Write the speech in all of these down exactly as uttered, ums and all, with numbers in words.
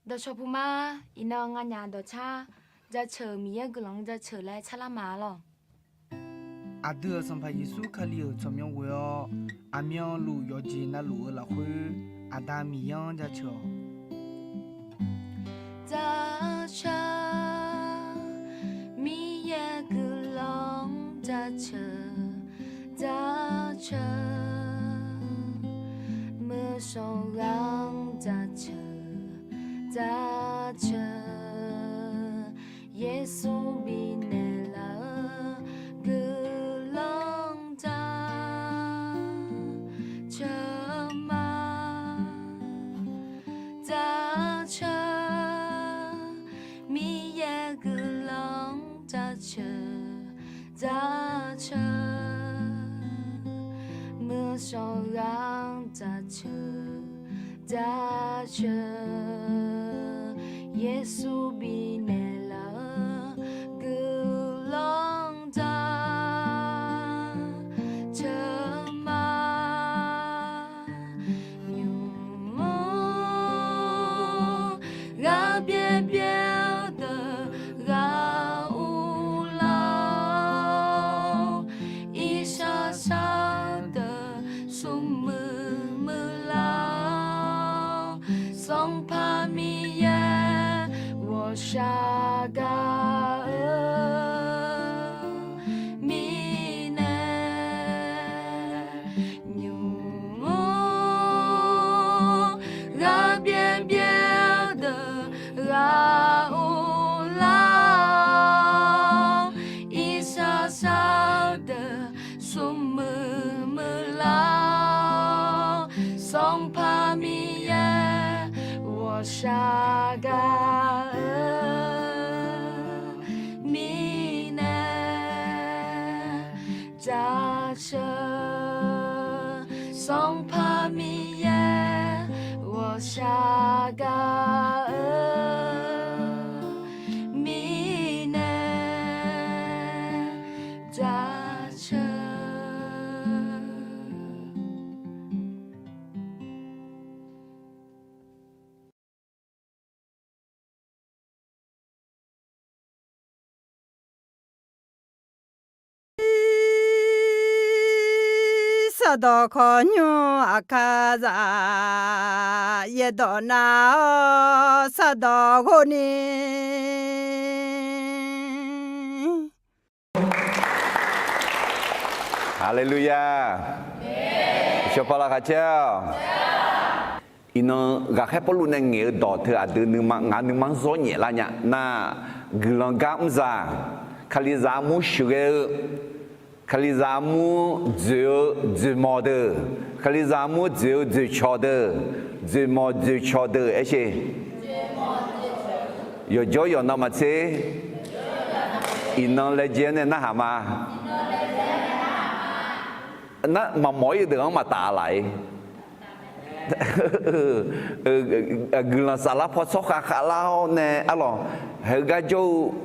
Dawqcawq puq ma, iqnan nganyaf dawqcar, jaceuq Miqyaer-euq guiqlanq-anr jaceuq laer carlar ma lawq. Aqdui-euq Sanqpaq Yeqsur Kali-euq tsawqmyanr ghoe-awr, aqmyanluf yawqjeq navluf-eu lafkhoer, Aqda Miqyaer-anr jaceuq-awq. Jaceuq, Miqyaer guiqlanq-anr jaceuq, jaceuq, muiq-eu shawrghaq-anr jaceuq, jaceuq, Yeqsur bifnaeq laf-eu guiqlanq-anr jaceuq ma. Jaceuq, Miqyaer guiqlanq-anr jaceuq, jaceuq, muiq-eu shawrghaq-anr jaceuq, jaceuq, Yeqsur bifnaeq laf-eu guiqlanq-anr jaceuq ma. Nymq-mr ghaqbyaer byaer-eu deuq ghaq uvlar-awr, iqshaq shaq-eu deuq smrmuiq muiqlar-awr, Sanqpaq Miqyaer ghawqshaq gaq-eu mirnae. Nymq-mr ghaqbyaer byaer-eu deuq ghaq uvlar-awr, iqshaq shaq-eu deuq smrmuiq muiqlar-awr, Sanqpaq Miqyaer ghawqshaq gaq-eu mirnae. Jaceuq, Sanqpaq Miqyaer ghawqshaq gaq-eu mirnae. Jaceuq. Sardawq khawqnymr aqkar zaq, yaerdawq nav-awr sardawq ghov ni. Haleluya! Shawpaq laqkhaq caer-awq. Iqnan ghaqkhaer Pawrluv nae ngaeq-eu dawq teu aqdui nuima ngaq nuima-anr zawr nyaef lar nya nar, guiqlanq gar mr zaq, Kalizaq armur sheuqghae-eu, Kalizaq armur dzoeq-eu dzoeqmawq deuq, Kalizaq armur dzoeq-eu dzoeqcawq deuq, dzoeqmawq dzoeqcawq deuq aer sher. Yawqjawr yawqnan maqtser, iqnan laejae-anr nae narhaq ma. Nar maqmawf-ir-eu deuq-anr maqtaf laf-ir. Guiqlanq saflar paw tsawrkhav khavlar-awr nae arlawq, haeq-eu gar jawr-eu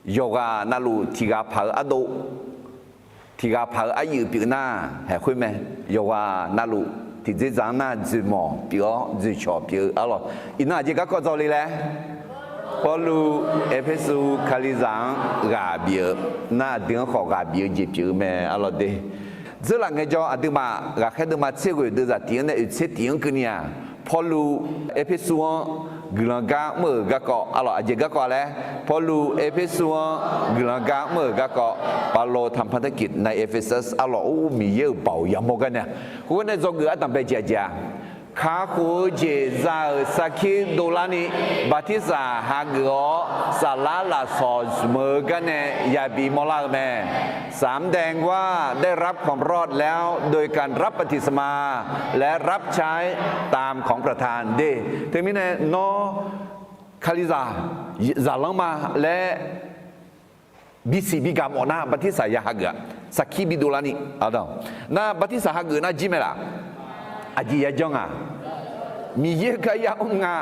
yawqghaq navluf tiq ghaq paq-eu ardov, tiq ghaq paq-eu aryuif pyeuf nar haeq khoer mae. Yawqghaq navluf tiqdzerdzaq-anr nar dzoeqmawq pyeuf-awr dzoeqcawq pyeuf-eu arlawq. Iqnan aqjeq garkawv dzawle laer, Pawrluv Erpersu Kalizaq-anr ghaq bif-eu nar, aqdui-anr khawf ghaq bif-eu jeq pyeuf-eu mae arlawq de. Dzeurlaf ngaejawr, aqduimaf ghaqkhaer deuvma tser ghoeq deuvzaq tiq-anr nae oeq tser tiq-anr keuvni-aq, Pawrluv Erpersu-anr guiqlanq gar mr-euq garkawv arlawq, aqjeq garkawv laer, Pawrluv Erpersu-anr guiqlanq gar mr-euq garkawv, เปาโลทำพันธกิจในเอเฟซัส arlawq, or Miqyaer-euq baoq yamawr gar nae, khoergar nae dzawgeuf ardanqbae jeq aqjeq-a. Kakhof-eu jeq za-euq sarkir dovlarni, bartirsaq hageuf-awr saflar lafsawq zmq-eu gar nae yabi mawrlar-eu mae. สามแดงว่าได้รับความรอดแล้วโดยการรับบัพติศมาและรับใช้ตามของประทาน de. Teumirnae nawr Kalizaq zaqlanr ma laer bisiq bigaq mawf nar, bartirsaq ya hageuf-aq, sarkir bidovlarni. Nar bartirsaq hageuf nar jir mae laf? Aqjeq yajanr nga. Miqyaer gar yamr nga.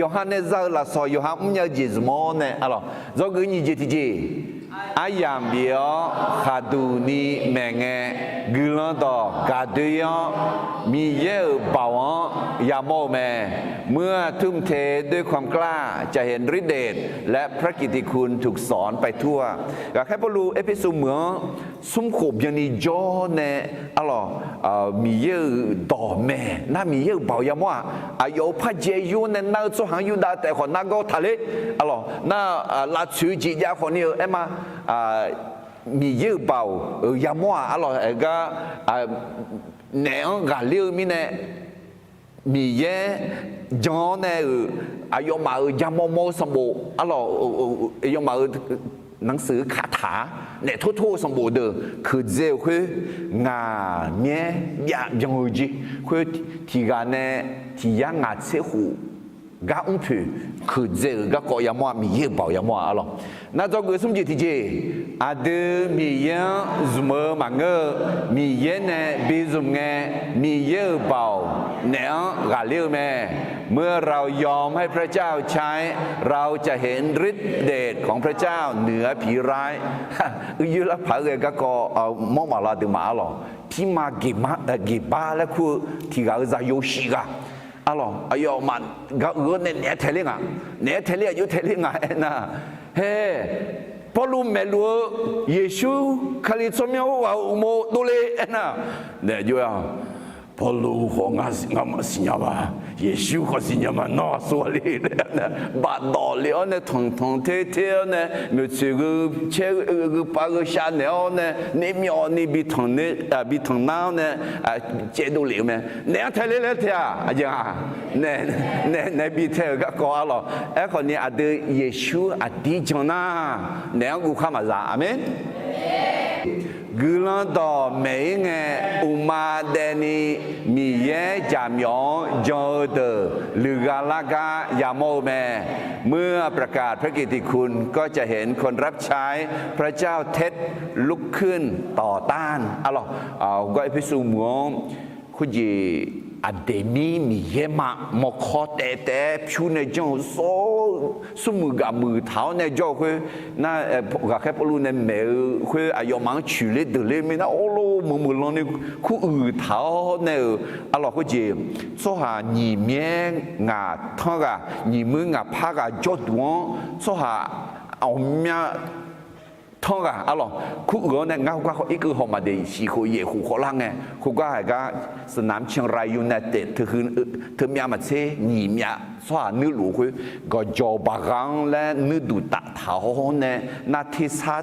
Yawqha nae za-eu lafsawq yawqha mrnya-eu jeq zmq-awr nae arlawq, dzawgeuf nyiq jeq tiqjeq Aryamq bif-awr khaqduq ni maeq ngae, guiqlanq dawq gaqdoer-anr Miqyaer-euq baoq-anr yamawr-eu mae. Muir-aq ทุ่มเทด้วยความกล้า จะเห็นฤทธิ์เดช และพระกิตติคุณถูกสอนไปทั่ว Ghaqkhaer Pawrluv Erpersu meuq-anr smr khof byanni jawr nae, arlawq, Miqyaer-euq dawq maeq nar, Miqyaer-euq baoq yamawr-aq, aqyawf-euq par dzae yur nae nar-eu tsawrhaq-anr Yurdav taef khawf nargawr taqler, arlawq, nar, lavtsoeq-eu jeq jav khawf ni-eu aerma, Miqyaer-euq baoq-euq yamawr-aq, arlawq, gar naef-anr ghaqler-eu mirnae, Miqyaer jan-awr nae-euq aqyawfmaf-euq ja mawrmawr-eu sanqbof, arlawq, aqyawfmaf-euq nanqseuq-eu kataq-aq, naef tortor-eu sanqbof deuq keuqdzae-euq khoer, ngaq myaer byav byan-eu jeq khoer, tiqghaq nae tiq yar ngaq tser khof gar mrpoeq keuqdzae-euq garkawv yamawr-aq, Miqyaer-euq baoq yamawr-aq, arlawq. Nar dzawgeuf smr jeq tiqjeq, aqdui Miqyaer-anr zmq-eu maqngeur-eu, Miqyaer nae bi zmq ngae, Miqyaer-euq baoq naef-anr ghaqler-eu mae. เมื่อเรายอมให้พระเจ้าใช้ เราจะเห็นฤทธิ์เดชของพระเจ้าเหนือผีร้าย Uicuiv lar paq-aer ghae garkawv mawr maqlar deuq maqar lawq. Pirma geqbar laer kur-eu tiqghaq-eu zaqyo shif ghaq, arlawq, aqyawfmaf gaq-euq-awr nae naeq-aer taeq ler nga, naeq-aer taeq ler aqjox taeq ler nga aernar, hae, Pawrluv maeqluf-eu Yeqsur Kali tsawrmyanr-anr ghaq-euq uqmov dovle aernar, naeq jov-a. Pawrluv khawf ngar maqsiqnya ma, Yeqsur khawf siqnya ma, nawr aqsur le laer, bafdawq lef-awr nae tanqtanq ter ter-awr nae, maeqtsoeq gheu caer gheu pav gheu shav naeq-awr nae, nermyawvni bi tanq nar-awr nae, caevdov lef-eu mae. Naeq-anr tae ler laer tae-aq, aqjeq-aq, naeq, naeq bi tae-euq garkawv arlawq. Aerkhawf ni aqdui Yeqsur aqdir jan nar, naeq-anr guv khar maqza. Aqmeq. Guiqlanq dawq maeq-ir ngae, uqma daevni Miqyaer jaqmyawf-anr jan-eu deuq luiqgha lar gar yamawr-eu mae. เมื่อประกาศพระกิตติคุณ ก็จะเห็นคนรับใช้พระเจ้าเท็จลุกขึ้นต่อต้าน Arlawq, heugar Erpersu meuq-anr khoerjeq aqdaeq mir Miqyaer ma mawrkawr taef taef-aer pyur nae janr-eu sawr-eu smrmuiq ghaq muiq taq-awr nae jawr-eu khoer nar, ghaqkhaer Pawrluv nae maeq-eu khoer aqyawfmaf-anr coeqler deuqler mirnar, awrlor meuq meuq lan ni kuruiq taq-awr nae-euq arlawq khoerjeq, tsawrhaq nyiq myaer ngaq tanr ghaq, nyiq muir ngaq par ghaq jawrduq-anr tsawrhaq ghawqmya tanr ghaq arlawq kuruiq-awr nae, ngar khoergar khawf irkeuv hawq maqdeq, shiq khof yaef khof khawf lar ngae, khoergar haiq gar สนามเชียงรายยูไนเต็ด teumyav maqtser nyiq myav tsawrhaq nuirluf khoer, gawqjawq baqgha-anr laer nuirduq taf taq-awr nae, nar tersar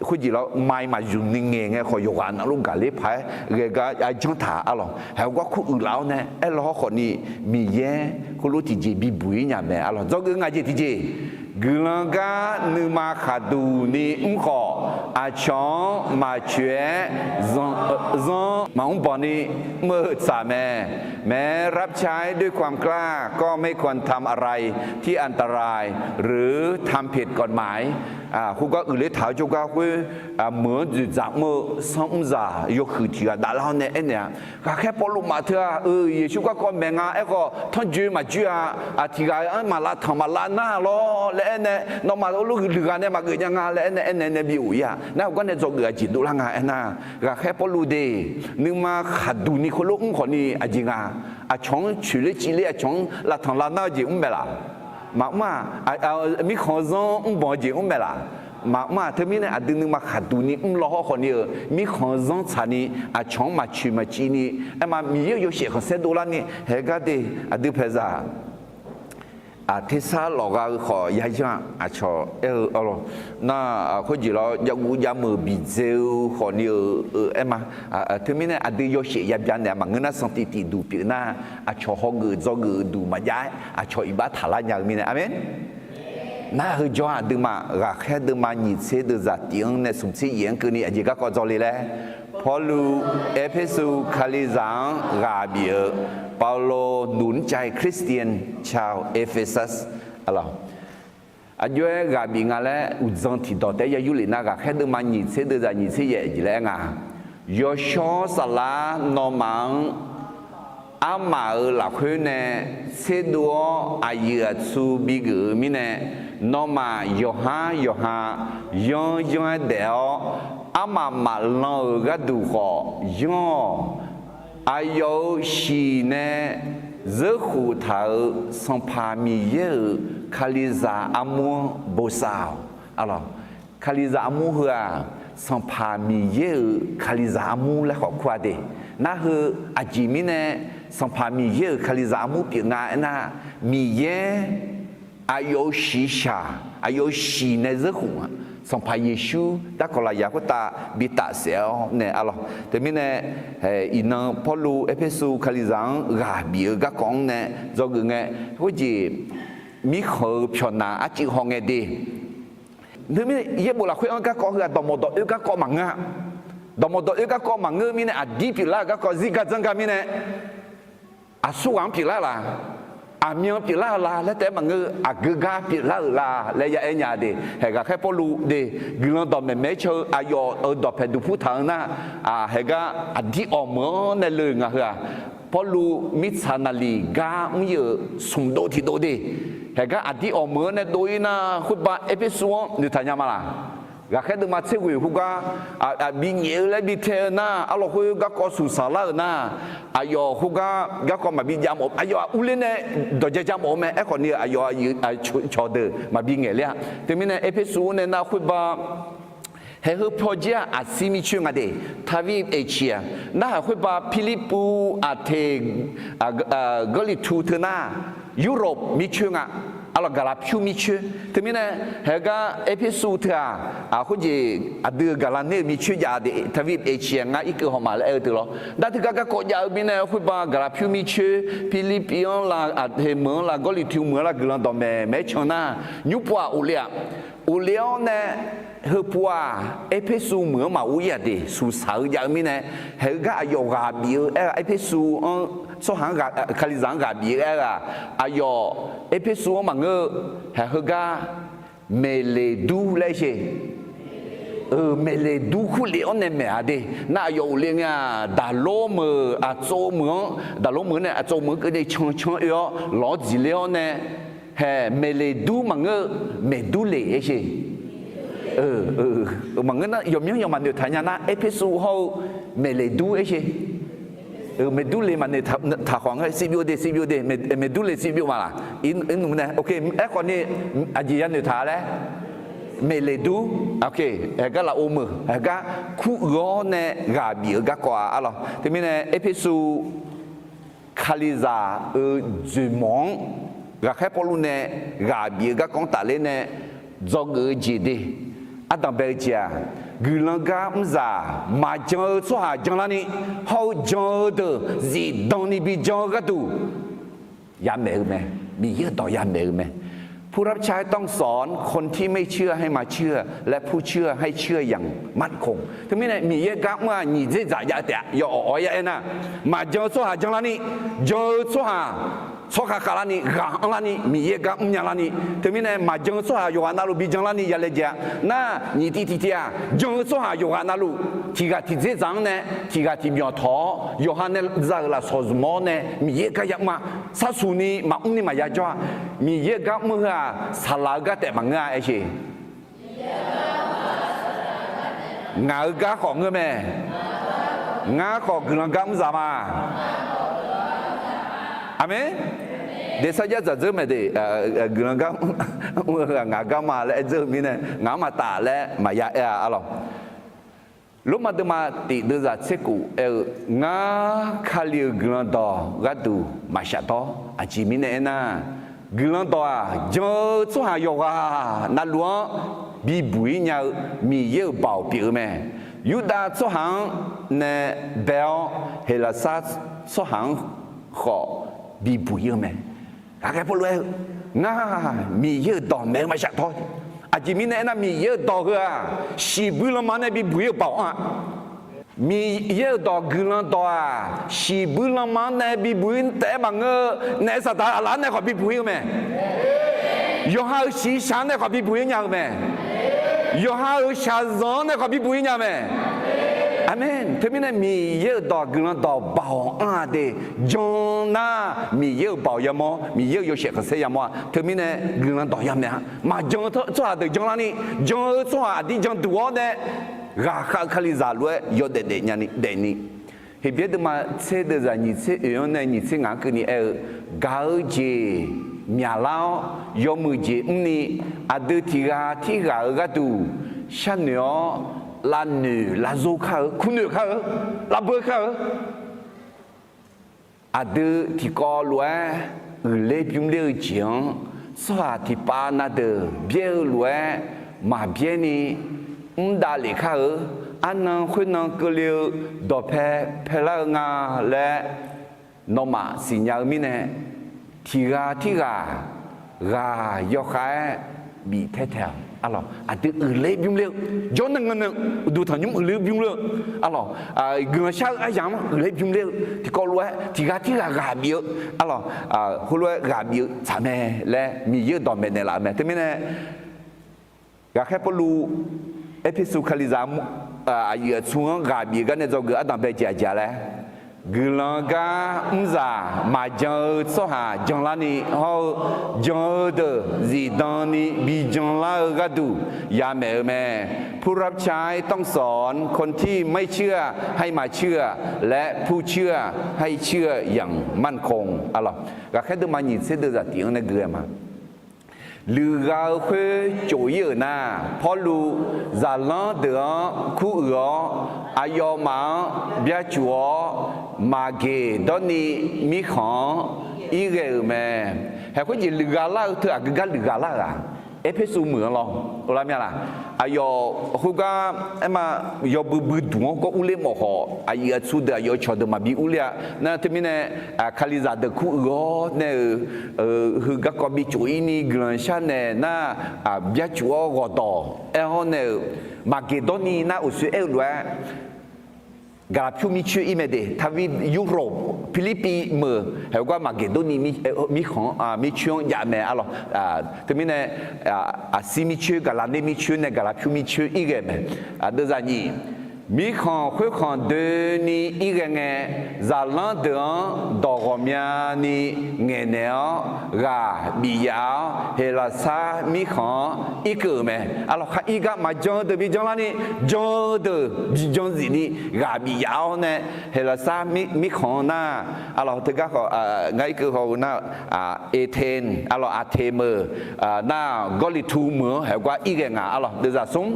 khoerjeq lar mai maqzmq ni ngaeq ngae khawf, yawqghaq navluf gaqler paq-aer ghae gar janr taq arlawq. Haiq khoergar kuruiq laf-awr nae aerlaw hawrkhawf ni, Miqyaer heulof tiqjeq bibuq-ir nya mae arlawq. Dzawgeuf nga jeq tiqjeq, guiqlanq gar nuima khaqduq ni mr khawf, aqcawq-anr maqcoeq-aer zanr maqmr banq ni mr-eu tsaq mae. แม้รับใช้ด้วยความกล้า ก็ไม่ควรทำอะไรที่อันตราย หรือทำผิดกฎหมาย Khoergar uiqler taq-eu jawrgar khoer, meuq-anr dzoeqdzaq mr-eu sanr mrzaq yawhuiq tiq ghaq davlar-awr nae aernaeq-a, ghaqkhaer Pawrluv maf teu-aq, Yeqsur garkawv maeq nga aerkhawf tanrjoe maqjoe-a, tiq ghaq-anr maqlav tanq maqlav nar lawr laer aernae, nawmaf heulof luiqghaq nae maqgeuf nya nga laer aernae, aernae nae bi of-ir-a. Nar heugar nae dzawgeuf-a jeq dovlar nga aernar, ghaqkhaer Pawrluv de, nuima khaqduq ni khoerlof mr khawf ni aqjeq nga, aqcawq-anr coeqler civler aqcawq-anr lavtanq lavnar-eu jeq mr mae laf? Maqmr-aq, mirkhanq-eu zanr mr banq-eu jeq mr mae laf? Maqmr-aq. Teumirnae aqdui nuima khaqduq ni mr law hawrkhawf ni-euq mirkhanq-eu zanr tsaq ni, aqcawq-anr maqcoeq maqciv ni, aerma Miqyaer-euq yawshaef khanqsaer dovlar ni, haegar de, aqdui paeqzaq tersar lawqgha-eu khawf yayanr-aq, aqcawq aer-eu arlawq, nar khoerjeq lawr javguv javmeuq bidzae-eu khawf ni-euq aerma. Teumirnae aqdui yawshaef yabya naeq-a maqngeur nar, sanqtif tif duq pyeuf nar, aqcawq hawgeuf dzawgeuf duq maqjav-aer aqcawq iqbax taqlar nya-eu mirnae. Aqmeq. Nar heujawr aqduimaf ghaqkhaer deuvma nyiq tser deuvzaq tif-anr nae smq tser yaef-anr keuvni aqjeq garkawv dzawle laer, Pawrluv Erpersu Kalizaq-anr ghaq bif-eu, Pawrluv หนุนใจคริสเตียนชาวเอเฟซัส Aqjox-aer ghaq bif nga laer uqdzan tiqdawq taef-aer ya yurlef nar, ghaqkhaer deuvma nyiq tser deuvzaq nyiq tser yaef jeq laer aer nga. Yawshawr saflar nawmaf-anr armaf-euq lafkhoer nae tserdov-awr aqyuif aqtsu bigeuf-eu mirnae, nawmaf yawqhar yawqha yanr yanr-aer daef-awr, armaf maqlan-euq gharduq khawf yanr-awq. Aqyawf-euq shiq nae zeurkhof taq-euq Sanqpaq Miqyaer-euq Kalizaq armur-anr bosav-awq. Kalizaq armur heu-aq, Sanqpaq Miqyaer-euq Kalizaq armur laer khawf kur-a de. Nar heu aqjeq mirnae Sanqpaq Miqyaer-euq Kalizaq armur pyeuf nga aernar, Miqyaer aqyawf-euq shiqshaq, aqyawf-euq shiq nae zeurkhof-a, Sanqpaq Yeqsur darkawq lafyaq khoertav bi tafsaef-awr nae arlawq. Teumirnae, iqnan Pawrluv Erpersu Kalizaq-anr ghaq bif-eu garkawv-anr nae dzawgeuf ngae, khoerjeq mirkhanq-eu pyawqnaq arcuiv hawngae de. Teumirnae yaerbof lafkhoer-anr garkawv heu-aq dawqmawq dawq oer garkawv maqngeur-a. Dawqmawq dawq oer garkawv maqngeur mirnae aqdir pyeuflar-euq garkawv zirgar dzanrgar mirnae, aqsurghaq-anr pyeuflar-eu la, aqmyan pyeuflar-eu la laer taef-aer maqngeur, aqgeu gar pyeuflar-euq la laer ya aer nya de. Haeq ghaqkhaer Pawrluv de, guiqlanq dawqmaeq maeq-aer can-eu aqyawf-euq dawqpaeq duqpur taq-eu nar, haeq gar aqdir awq meuq-anr nae le-euq ngaq heu-aq, Pawrluv mirtsaq naqliq gar mr-euq smq dov tiqdov de. Haeq gar aqdir awq meuq-anr nae dov-ir nar, khoerbav Erpersu-anr noeqtaq nya ma laq? Ghaqkhaer deuvma tser ghoeq khoergar, aqbi nyaef-eu laer bi tae-eu nar, arlawq khoer garkawv suqsaq lar-euq nar, aqyawf khoergar garkawv maqbi jav mawf, aqyawf-aq urler nae dawq ja ja mawf-eu mae. Aerkhawf ni-eu aqyawf cawqdeuq maqbi ngaeq ler-a. Teumirnae Erpersu-anr nae nar khoerbav haeq heu pawjir-aq, aqsir mircoer nga de, Taviv Aeqciq-aq, narhaq khoerbav Pirlirpuv, Aqteq, Gawrliqtu teu nar, Yurop mircoer nga, arlawq Gaqlaqpyur mircoer. Teumirnae haeq gar Erpersu teu-aq, khoerjeq aqdui-euq gaqlaq ner-euq mircoer jav de, Taviv Aeqciq-aq ngar irkeuv hawma laer aer-eu teu lawr. Nar teugar garkawv jav-eu mirnae khoerbav Gaqlaqpyur mircoer, Pirlirpiv-anr la, Aqteq meuq-anr la, Gawrliqtu meuq-anr la guiqlanq dawqmaeq maeq-aer can nar, nymr pov-aq of le-aq, of le-awr nae, heu pov-aq, Erpersu meuq-anr maqur-ir-aq de, suqsaq-eu jav-eu mirnae, haeq-eu gar aqyawf ghaq bif-eu aer-aq, Erpersu-anr tsawrhaq-anr, Kalizaq-anr ghaq bif-eu aer-aq, aqyawf Erpersu-anr maqngeur-eu, haeq heugar Meqleqdur laer sher. Meqleqdur kurlef-awr nae maeq-a de. Nar aqyawf of le ngae-aq, daqlor meuq aqtsov meuq-anr, daqlor meuq-anr nae aqtsov meuq-anr keuvle cancan oe-awr lawq-awr dziqler-awr nae, haeq Meqleqdur maqngeur-eu, Meqdurleq aer sher. Maqngeur nar yawqmyanr yawqma noeqtaq nya nar, Erpersu hawr-eu Meqleqdur aer sher. Meqdurleq maqnoeq taq khawf nga, sivbyov de, sivbyov de, Meqdurleq sivbyov ma laq? Irnmr nae, ok, aerkhawf ni aqjeq ya noeqtaq laer, Meqleqdur, ok, haeq gar lafov meuq, haeq gar kur uiq-awr nae ghaq bif-eu garkawv-a arlawq. Teumirnae Erpersu Kalizaq-euq dzoeqmawq-anr ghaqkhaer Pawrluv nae ghaq bif-eu garkawv-anr tafler nae dzawgeuf-eu jeq de. Ardanq bae-eu jeq-aq, guiqlanq gar mrzaq maqjan-eu tsawrhaq janlarni, hawr-eu jan-eu deuq zifdan ni bi jan-eu gharduq yamaeq-eu mae. Miqyaer-euq dawq yamaeq-eu mae. ผู้รับใช้ต้องสอนคนที่ไม่เชื่อให้มาเชื่อ และผู้เชื่อให้เชื่ออย่างมั่นคง Teumirnae Miqyaer gar mr-aq nyiq dzerdzaq jav-eu taef-a. Yawawq awq-aer ya aer nar, maqjan-eu tsawrhaq janlarni, jan-eu tsawrhaq tsawrkhav khavlarni, ghaq anrlarni, Miqyaer gar mrnya larni. Teumirnae maqjan-eu tsawrhaq yawqghaq navluf bi janlarni yalaejae-a. Nar nyiq tiv tiqtiv-aq, jan-eu tsawrhaq yawqghaq navluf tiqghaq tiqdzerdzaq-anr nae tiqghaq tiqmyawf tawq-awr, yawqha nae za-euq lafsawq zmq-awr nae Miqyaer gar yamr-a. Sarsuq ni maqmr ni maqya jawr-a. Miqyaer gar mr-eu heu-aq, saqlaq-eu gar taef maqngeur-a aer sher. Ngaq-euq gar khawf ngeur mae. Ngar khawf guiqlanq gar mrzaq ma. Aqmeq. Deqsarjax dzaqdzeur mae de, guiqlanq gar mr-eu heu-aq ngaq gar ma laer aer dzeur-eu mirnae, ngaq-anr maqtaf laer maqya aer-a arlawq. Lormav deuvma tiq deuvzaq tserkhof aer-eu, ngar Kali-euq guiqlanq dawq gharduq maqshaf dawr. Aqjeq mirnae aernar, guiqlanq dawq-aq jan-eu tsawrhaq yawqghaq navluf-anr bibuq-ir nya-eu Miqyaer-euq baoq pyeuf-eu mae. Yurdav tsawrhaq-anr nae bae-awr, Heqlaqsar tsawrhaq-anr khawf bibuq-ir-eu mae. Ghaqkhaer Pawrluv aer-eu, ngar Miqyaer-euq dawq maeq-eu maqshaf dawr. Aqjeq mirnae aernar, Miqyaer-euq dawq heu-aq, shiqbuir lanma-anr nae bibuq-ir-eu baoq-anr-a. Miqyaer-euq dawq guiqlanq dawq-aq, shiqbuir lanma-anr nae bibuq-ir taef-aer maqngeur-eu, naef saqdaq aqlaf-anr nae khawf bibuq-ir-eu mae. Yawqha-euq shiqshaq-anr nae khawf bibuq-ir nya-eu mae. Yawqha-euq shaqzanq-anr nae khawf bibuq-ir nya mae. Aqmeq. Teumirnae Miqyaer-euq dawq guiqlanq dawq baoq anr-a de. Jan nar Miqyaer-euq baoq yamawr, Miqyaer-euq yawshaef khanqsaer yamawr-a. Teumirnae guiqlanq dawq yamawr-a. Maqjan-eu tsawrhaq deuq janlarni, jan-eu tsawrhaq aqdir janduq-awr nae ghaqkhav-eu Kalizaq lof-aer yawdaef daefnya ni daefni. Heqbyaer deuvma tser deuvzaq nyiq tser oeq-anr nae nyiq tser ngaq-anr keuvni aer-eu, gaq-eu jeq myaqlar-awr, yawmuiq jeq mrni, aqdui tiq ghaq tirghaq-euq gharduq sharnoeq-awr, lavnoeq lavzor kar-eu, kurnoeq kar-eu, lavbeu kar-eu, aqdui tiqkawv lof-aer uiqler bymr ler-eu jeq-anr, tsawrhaq tiqpav na deuq byaer-eu lof-aer maqbyaer ni mr davlef kar-eu, arnan khoernan keuvle-eu dawqpae paelar-eu nga laer nawmaf siqnya-eu mirnae, tiq ghaq tirghaq ghaq yawkhav-aer bif taer taeq-awq. Arlawq, aqdui uiqler bymr ler-eu, jawrnan ngannan uqduq tanqnymr uiqler bymr ler-eu, arlawq, guiqlanq shar-eu aryamq-anr uiqler bymr ler-eu, tiqkawv lof-aer tiq ghaq tirghaq ghaq bif-eu, arlawq, heulof-aer ghaq bif-eu tsaq mae laer Miqyaer-euq dawq maeqnaeq laf-eu mae. Teumirnae Ghaqkhaer Pawrluv Erpersu Kalizaq aqyuif aqtsu-anr ghaq bif-eu gar nae dzawgeuf ardanq bae jeq aqjeq laer, guiqlanq gar mrzaq maqjan-eu tsawrhaq janlarni hawr-eu, jan-eu deuq zifdan ni bi janlar-eu gharduq yamaeq-eu mae. ผู้รับใช้ต้องสอนคนที่ไม่เชื่อให้มาเชื่อ และผู้เชื่อให้เชื่ออย่างมั่นคง Ghaqkhaer deuvma nyiq tser deuvzaq tiq-anr nae gui-aer ma. Luiqghaq-eu khoer cof-ir-euq nar, Pawrluv zaqlanr deuq-anr kuruiq-awr, aqyawfmaf-anr byacuf-awr, maqgeq dawrni mirkhanq-anr irghae-euq mae. Haeq khoerjeq luiqghaq lar-eu teu aqgeu gar luiqghaq lar-euq-aq, Erpersu meuq-anr lawr, lar mya laq? Aqyawf khoergar aerma, yawbui bui duq-anr gawr urler mawf khawf, aqyuif aqtsu deuq aqyawf cawqdeuq maqbi urler-a. Nar teumirnae, Kalizaq deuq kuruiq-awr nae-euq, heu garkawv bi cof-ir ni guiqlanq sharnaeq nar, byacuf-awr ghawqdawq aer-awr nae-euq, maqgeq dawrni nar uqshoe aer-eu lof-aer, gaqlaqpyur mircoer ir mae de, ทวีปยุโรป Pirlirpiv meuq haeq-eu gar maqgeq dawrni mirkhanq-anr mircoer-anr jav mae, arlawq. Teumirnae, aqsir mircoer, gaqlaqner mircoer nae gaqlaqpyur mircoer irghae mae. Deuvzaq nyiq, mirkhanq khoerkhanq doeni irghae ngae, zaqlanr deuq-anr dawq ghawqmyani ngaeqnaeq-awr ghaq bif yaf-awr, Heqlaqsar mirkhanq-anr irkeuv-euq mae. Arlawq, khar ir gar maqjan-eu deuq bi janlarni, jan-eu deuq bi jan zifni ghaq bif yaf-awr nae, Heqlaqsar mirkhanq-anr nar, arlawq, teugar khawf, ngar irkeuv haw-eu nar, Ethen, arlawq, Aqteq meuq, nar Gawrliqtu meuq-anr haeq-eu gar irghae nga, arlawq. Deuvzaq smr,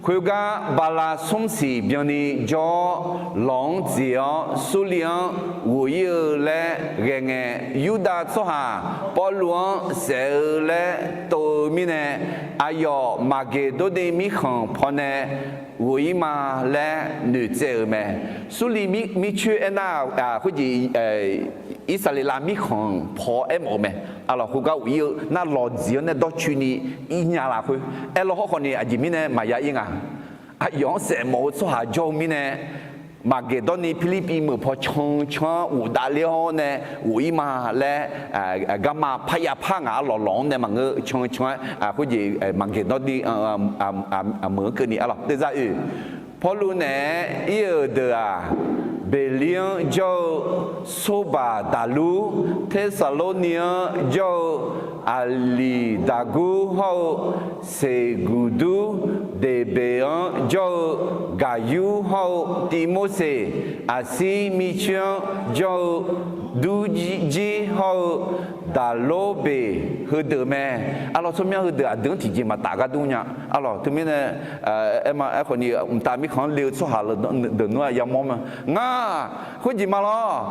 khoergar bala smr siq byanni jawr-awr, lawq-anr dziq-awr Surliv-anr ghof-ir-eu laer ghae ngae, Yurdav tsawrhaq Pawrluv-anr saef-eu laer tov-eu mirnae, aqyawf Maqgeqdorni mirkhanq pawnae ghof-ir ma laer noeqtsaev-euq mae. Surliv mircoer aernar, khoerjeq Irsaqleqlav mirkhanq paw-awr aermawf-eu mae. Arlawq, khoergar ghof-ir-eu nar lawq dziq-anr nae dawrcoeni irnya lafkhoer aerlawr hawrkhawf ni aqjeq mirnae maqya ir nga. Aqyawf-anr saef mawf-eu tsawrhaq jawr-eu mirnae, Maqgeqdawrni Pirlirpiv meuq paw cancan-anr ghofdav ler-awr nae ghof-ir ma laer, garma parya par ngaq arlawq lawq-anr nae maqngeur cancan-aer, khoerjeq Maqgeqdawrni meuq-anr keuvni arlawq. Deuvzaq oeq, Pawrluv naeq-aer ir-euq deuq-aq, Beqlir-anr jawr-eu Sorbaq daqlur, Tersaqlorni-anr jawr-eu Aqliqdaqgur hawr-eu Seqguqdur, Deqbeq-anr jawr-eu Gaqyur hawr-eu Tivmorseq, Aqsir mircoer-anr jawr-eu Durjir hawr-eu Daqlorbeq heudeuq mae. Arlawq, tsawrmyanr heudeuq aqdui-anr tiqjeq maqtaf gar dur nya. Arlawq, teumirnae, aerma aerkhawf ni mqtav mirkhanq-anr le-eu tsawrhaq deuq nmr-aq yamawr ma. Ngar khoerjeq ma lawr,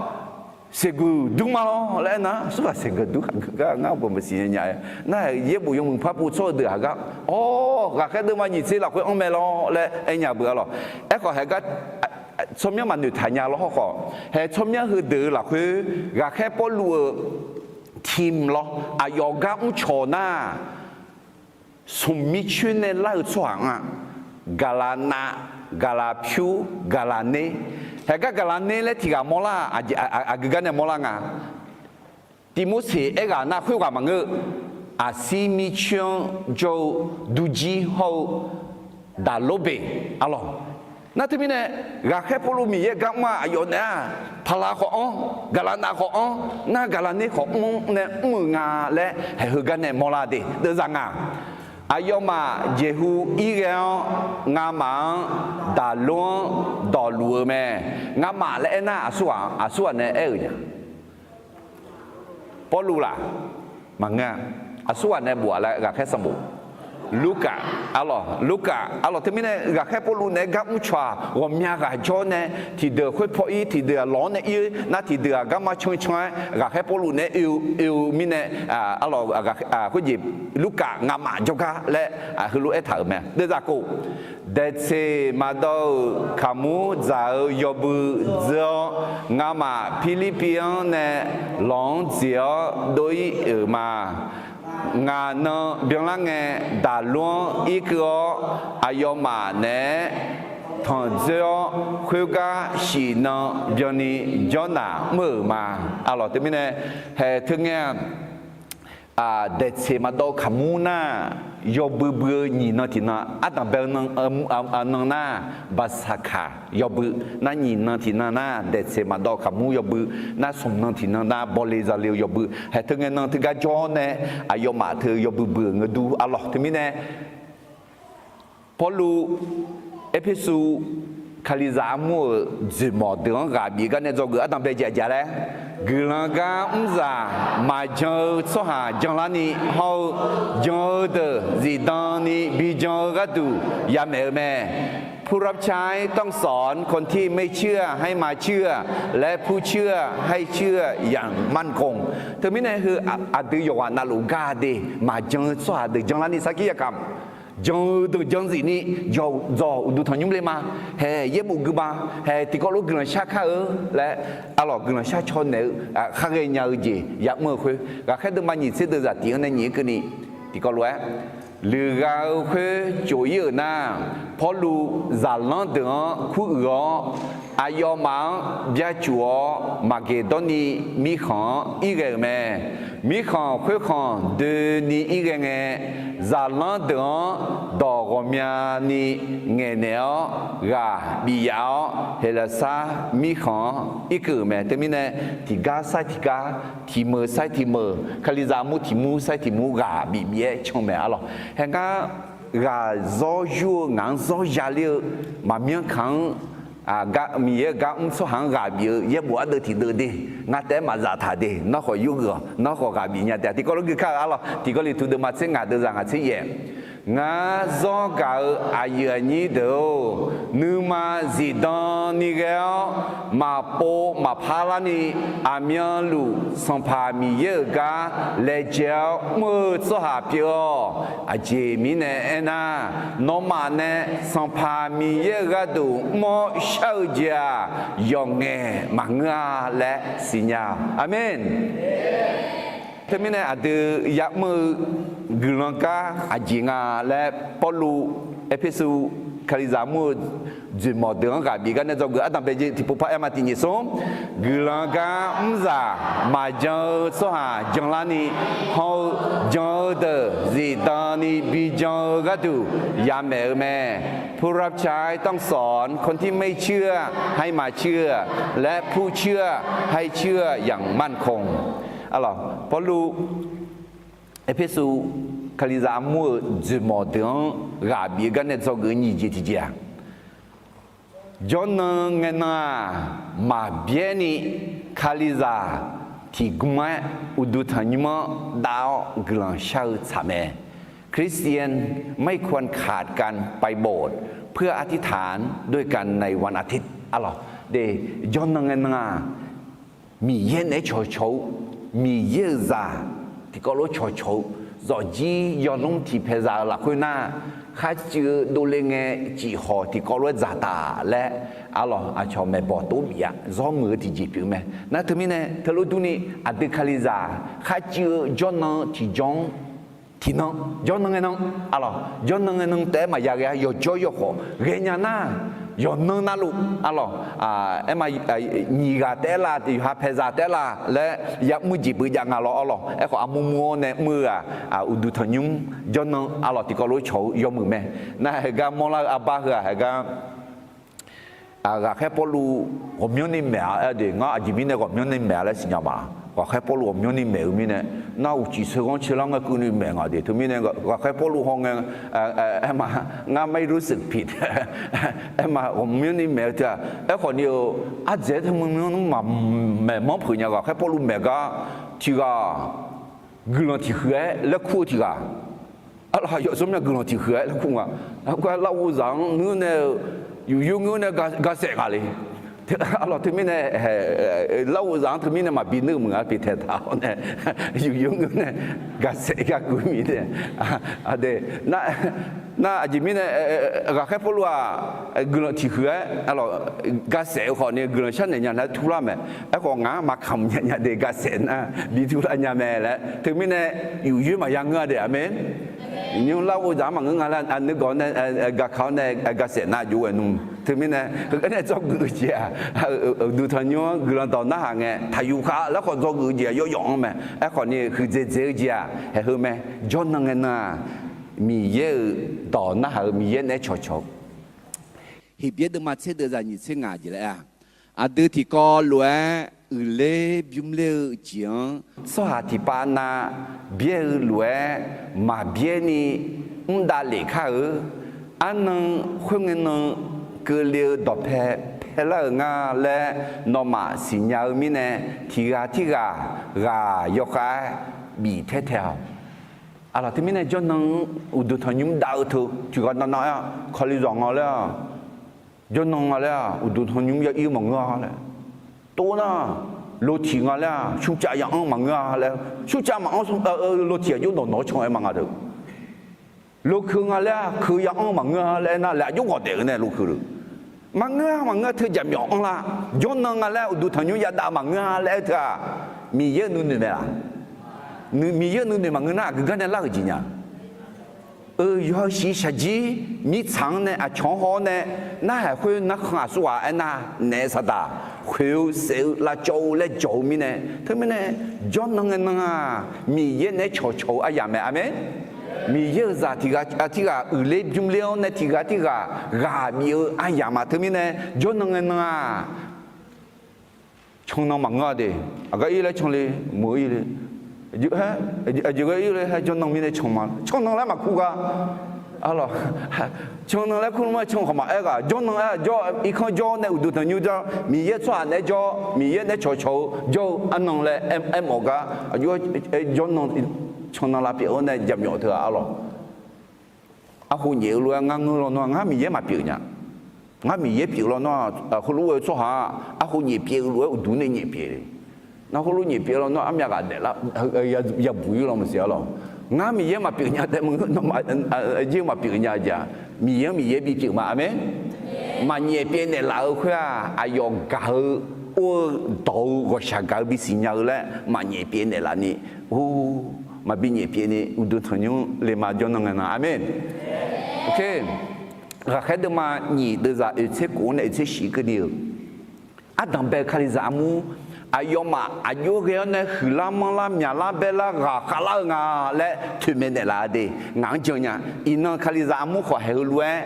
Seqguqdur ma lawr laer aernar, Sorbaq Seqguqdur aqgeu gar ngar bawq maqsiq nya nya-aer nar, yaerbof yawmuiq par pov tsawr-eu deuq aqgar, awr, ghaqkhaer deuvma nyiq tser lafkhoer anr mae lawr laer aer nya beu arlawq. Aerkhawf haeq gar tsawrmyanr maqnoeq taq nya lawr hawrkhawf, haeq tsawrmyanr heudeuq-eu lafkhoer ghaqkhaer Pawrluv-eu timq lawr aqyawf gar mrcawq nar, smq mircoer nae lar-eu tsawrhaq-anr-aq, gaqlaqnav, gaqlaqpyur, gaqlaqner, haeq gar gaqlaqner laer tiq ghaq mawrlar, aqgeu gar nae mawrlar nga. Tivmorseq aerghaq nar khoerghaq maqngeur-eu, Aqsir mircoer-anr jawr-eu Durjir hawr-eu Daqlorbeq arlawq. Nar teumirnae, ghaqkhaer Pawrluv Miqyaer gar mr-aq, aqyawf naeq-aq, paqlaq khawf anr, gaqlaqnav khawf anr, nar gaqlaqner khawf mr nae mr-euq nga laer haeq heugar nae mawrlar de. Deuvzaq ngaq, aqyawfmaf jeqhu ir ghae-awr, ngamaf-anr daqlor-anr dawqluf-eu mae. Ngamaf laer aernar, aqsur ghaq nae aer-euq nya? Pawrluv laq? Maqngeur-a. Aqsur ghaq nae bof-a laer ghaqkhaer sanqbof, Lurkaf arlawq, Lurkaf arlawq. Teumirnae ghaqkhaer Pawrluv naeq-aer gar mr cawq-aq, ghawqmya ghaq jawr nae, tiqdeuq khoer paw ir, tiqdeuq-aq lawq-anr nae ir-eu nar, tiqdeuq-aq garma cancan-aer ghaqkhaer Pawrluv naeq-aer oe-eu, oe-eu mirnae, arlawq, khoerjeq Lurkaf ngamaf jawrgar laer heulof-aer aertaq-euq mae. Deuvzaq khof, daeqtseq maqdawv-euq kaqmur dzaq-eu yawbui dzeur-awr, ngamaf Pirlirpiv-anr nae lawq-anr dziq-awr dov ir-euq ma. Ngaq nan byanlar ngae, daqlor-anr irkeuv-awr, aqyawfmaf naeq-aer tanqdzoer-awr, khoergar shif nan byanni jawrnaq mr-euq ma. Arlawq, teumirnae haeq teu ngae-aq, daeqtseq maqdawv-eu kaqmur nar, yawbui bui-eu nyiq nan tiqnan, ardanq bae-eu nan nar, baqsaqkaq yawbui nar, nyiq nan tiqnan nar daeqtseq maqdawv-eu kaqmur yawbui nar, smq nan tiqnan nar bawle zale-eu yawbui, haeq teu ngae nan teugar jawr nae, aqyawfmaf teu yawbui bui-euq ngeur dur arlawq. Teumirnae Pawrluv Erpersu Kalizaq armur-euq dzoeqmawq deuq-anr ghaq bif-eu gar nae dzawgeuf ardanq bae jaqjaq laer, guiqlanq gar mrzaq maqjan-eu tsawrhaq janlarni hawr-eu, jan-eu deuq zifdan ni bijan-eu gharduq yamaeq-eu mae. ผู้รับใช้ต้องสอนคนที่ไม่เชื่อให้มาเชื่อ และผู้เชื่อให้เชื่ออย่างมั่นคง Teumirnae heu aqdui yawqghaq navluf gar de, maqjan-eu tsawrhaq deuq janlarni sarkir yakamq, jan-eu deuq janzifni yawqdzawq uqduq tanqnymr le ma. Haeq yaerbof gui ma. Haeq tiqkawv lof guiqlanq shar kar-eu laer, arlawq, guiqlanq shar caw naeq-eu khar ghaenya-eu jeq yamr-eu khoer, ghaqkhaer deuvma nyiq tser deuvzaq tiq-anr nae nyiq-aer keuvni tiqkawv lof-aer, luiqghaq-eu khoer cof ir-euq nar, Pawrluv zaqlanr deuq-anr kuruiq-awr, aqyawfmaf-anr byacuf-awr, Maqgeqdawrni mirkhanq-anr ir ghae-euq mae. Mirkhanq khoerkhanq doeni ir ghae ngae, zaqlanr deuq-anr dawq ghawqmyani ngaeqnaeq-awr ghaq bif yaf-awr, Heqlaqsar mirkhanq-anr irkeuv-euq mae. Teumirnae tiqgar sair tiqgar, tiqmeuq sair tiqmeuq, Kalizaq armur tiqmur sair tiqmur ghaq bif bif-aer can mae arlawq. Haeq ngar ghaq zawr yur-eu, ngaq-anr zawr yaler-eu, maqmyanr kaq-anr Miqyaer-euq gar mr tsawrhaq-anr ghaq bif-eu yaerbof ardeuv tiqdeuv de, ngar taef-aer maqzaf taq de, nawr khawf yurgeuf-awq, nawr khawf ghaq bif nya taef-a. Tiqkawv lof gui kar-eu arlawq, Tiqkawv Liqtu deuvma tser ngaq deuvzaq ngaq tser yaef. Ngar zawr gaq-eu aqyuif aqnyir deuq-or, nuima zifdan ni ghae-awr, maqpov maqpar larni aqmyanluf Sanqpaq Miqyaer-euq gar laejae-awr mr-eu tsawrhaq pyeuf-awq. Aqjeq mirnae aernar, nawmaf nae Sanqpaq Miqyaer-euq gharduq mr-awr shar-eu jeq-aq, yawqngaef maqngeur-a laer siqnya-awq. Aqmeq. Teumirnae aqdui ya'mr-eu guiqlanq gar aqjeq nga laer Pawrluv Erpersu Kalizaq mur-eu dzoeqmawq deuq-anr ghaq bif gar nae dzawgeuf ardanq bae jeq tiqpov par aer ma. Tiqnyif smr, guiqlanq gar mrzaq maqjan-eu tsawrhaq janlarni hawr-eu, jan-eu deuq zifdan ni bijan-eu gharduq yamaeq-eu mae. ผู้รับใช้ต้องสอนคนที่ไม่เชื่อให้มาเชื่อ และผู้เชื่อให้เชื่ออย่างมั่นคง Arlawq, Pawrluv Erpersu Kalizaq armur-euq dzoeqmawq deuq-anr ghaq bif-eu gar nae dzawgeuf-eu nyiq jeq tiqjeq-aq, jawrnan ngaenan-aq, maqbyaer ni Kalizaq tiqgmr-aer uqduq tanqnymr-anr dav-awr guiqlanq shar-eu tsaq mae. Kristian ไม่ควรขาดการไปโบสถ์เพื่ออธิษฐานด้วยกันในวันอาทิตย์ Arlawq, jawrnan ngaenan-aq, Miqyaer naeq-aer cawqcawq-eu, Miqyaer-euq zaq tiqkawv lof-aer cawqcawq-eu, zawqjir yawlmr tiqpaeq zaq-euq lafkhoer nar, kharcuiv-eu dovle ngae cifhawq tiqkawv lof-aer dzaq taq laer, arlawq, aqcawq maeqbawq tov bif-a, zawr muiq-eu tiqjeq pyeuf-eu mae. Nar teumirnae teulof durni, aqdui Kalizaq kharcuiv-eu jawrnan tiqjawr-anr tiqnan, jawrnan ngaenan, arlawq, jawrnan ngaenan taef-aer maqya ghae-a. Yawqjawr yawkhawf ghaenya nar, yawqnan navluf, arlawq, aer ma, nyiq ghaq taef-aer la, yawqha paeqzaq taef-aer la laer ya'mr jeq beujav nga lawr, arlawq. Aerkhawf, armur mur-awr nae mr-eu-aq, uqduq tanqnymr jawrnan, arlawq, tiqkawv lof-aer cawq-eu yawmuiq mae. Nar haeqgar mawrlar-eu arbar heu-aq, haeqgar Ghaqkhaer Pawrluv ghawqmyanrni maeq-a aer de, ngar aqjeq mirnae ghawqmyanrni maeq-a laer siqnya ma. Ghaqkhaer Pawrluv ghawqmyanrni maeq-eu mirnae, nar uqcif sheuqghanr caelar ngae keuvni maeq nga de. Teumirnae ghaqkhaer Pawrluv hawngae, aer ma, ngar ไม่รู้สึกผิด aer ma, ghawqmyanrni maeq-eu teu-aq, aerkhawf ni-eu ardzaeq-aer teumirnae maqmaeq manr peuq nya. Ghaqkhaer Pawrluv maeq gar tiq ghaq guiqlanq tiq huiq-aer laer kur-eu tiq ghaq, arlawq, yawf sawr mya guiqlanq tiq huiq-aer laer kur nga. Aqgar larghov zaq-anr ngeur nae-eu, yufyoer ngeur nae ga saef nga le. Arlawq, teumirnae larghov zaq-anr teumirnae maqbi nuir-eu meuq-a pyeuf taeq taq-awr nae, yufyoer ngeur nae ga saef gar gui mirnae, aqdui, nar aqjeq mirnae Ghaqkhaer Pawrluv-aq guiqlanq tiq huiq-aer, arlawq, ga saef-eu khawf ni guiqlanq sharnaeq nya nar turlar mae. Aerkhawf ngaq-anr maqkamq nya nya de, ga saef nar bi turlar nya mae laer. Teumirnae yufyoer maqya ngeur-a de. Aqmeq. Nymr larghov zaq-anr maqngeur nga laer, nuigawq nae, gaqkaq-awr nae ga saef nar jov-aer nmr. Teumirnae heugar nae dzawgeuf-eu jeq-aq, uqduq tanqnymr-anr guiqlanq dawq narhaq ngae taqyuf kha laer khawf dzawgeuf-eu jeq-aq yawr yawf-anr mae. Aerkhawf ni huiqdzaeq dzaeq-eu jeq-aq haeq heu mae. Jawrnan ngae nan-aq, Miqyaer-euq dawq narhaq-eu, Miqyaer naeq-aer cawqcawq-eu. Heqbyaer deuvma tser deuvzaq nyiq tser ngaq jeq laer-a, aqdui tiqkawv lof-aer uiqler bymr ler-eu jeq-anr tsawrhaq tiqpav nav byaer-eu lof-aer maqbyaer ni mr davlef kar-eu. Arnan khoerngae nan keuvle-eu dawqpae paelar-euq nga laer nawmaf siqnya-eu mirnae, tiq ghaq tirghaq ghaq yawkhav-aer bif taer tae-awq. Arlawq, teumirnae jawrnan-anr uqduq tanqnymr dav-eu teu tiq ghaq nav nav-aer kalizaq nga laer-aq, jawrnan nga laer-aq, uqduq tanqnymr ya ir maqngeur-a laer, tov nar, lotiq nga laer-aq, surcav ya anr maqngeur-a laer, surcav maqanr, lotiq aqjox dawq nawq-anr can-aer ma nga deuq. Lokeuv nga laer-aq, keuv ya anr maqngeur-a laer aernar, laer aqjox ghawq daef-eu nae lokeuv-eu maqngeur-a, maqngeur-a, teu jaqmyawf anr lar. Jawrnan nga laer uqduq tanqnymr yadav maqngeur-a laer aer teu-aq, Miqyaer-euq nuinoeq mae laq? Miqyaer-euq nuinoeq maqngeur nar, aqgeu gar nae lar-euq jeq nya. Euq yawshiq shaqjir mirtsaq-anr nae aqcawq-anr haw-awr nae, narhaq khoer narkhan aqsurghaq aernar, naef saqdaq khoeq-eu saef-eu lavcawv-eu laer jawq-eu mirnae, teumirnae jawrnan ngae nan-aq, Miqyaer naeq-aer cawqcawq-eu aryamq mae. Aqmeq. Miqyaer-euq zaq tiq ghaq tirghaq uiqler bymr ler-awr nae tiq ghaq tirghaq ghaq bif-eu aryamq ma. Teumirnae jawrnan ngae nan-aq, cannan maqngeur-a de. Aqgar ir laer can le, meuq ir le. Aqjeq ghae ir le, jawrnan mirnae can ma, cannan laer maqkur gar. Arlawq, cannan laer kur ma, can khawf maqaer ghaq, jawrnan aer jawr, irkanr jawr nae uqduq tanqnymr jawr, Miqyaer tsawrhaq naeq-aer jawr, Miqyaer naeq-aer cawqcawq-eu jawr-eu arnan laer aermawf gar, aqjox jawrnan, cannan lavpyeuf-awr nae jaqmyawf teu-aq arlawq. Arho nyaef-eu lof-aer ngar ngeur lawnmr-aq, ngar Miqyaer maqpyeuf nya. Ngar Miqyaer pyeuf lawnmr-aq, heulof-aer tsawrhaq-aq, arho nyaef pyeuf-eu lof-aer uqduq nae nyaef pyeuf le. Nar heulof nyaef pyeuf lawnmr-aq, armyav ghaq daeflar yabuq ir law maqsiq arlawq. Ngar Miqyaer maqpyeuf nya taef maqngeur, nawmaf jir maqpyeuf nya-eu jeq-aq, Miqyaer-anr Miqyaer bipyeuf ma. Aqmeq. Maqnyaef pyeuf naeqlaf-eu khoer-aq, aqyawf gaq-eu or-eu dawq-eu ghawqshaq gaq-eu bisiq nya-eu laer maqnyaef pyeuf naeqlaf ni, or, maqbi nyaef pyeuf ni uqduq tanqnymr le ma jawrnan ngae nan. Aqmeq. Ghaqkhaer deuvma nyiq deuvzaq oeq tser kof-anr nae oeq tser shif keuvni-euq, ardanq bae-eu Kalizaq armur, aqyawfmaf aqjox ghae-awr nae huiqlar manrlar myaqlar baerlar ghaqkhav lar-eu nga laer toeqmaeq naeqlaf-a de. Ngaq-anr jan nya. Iqnan Kalizaq armur khawf haeq heulof-aer,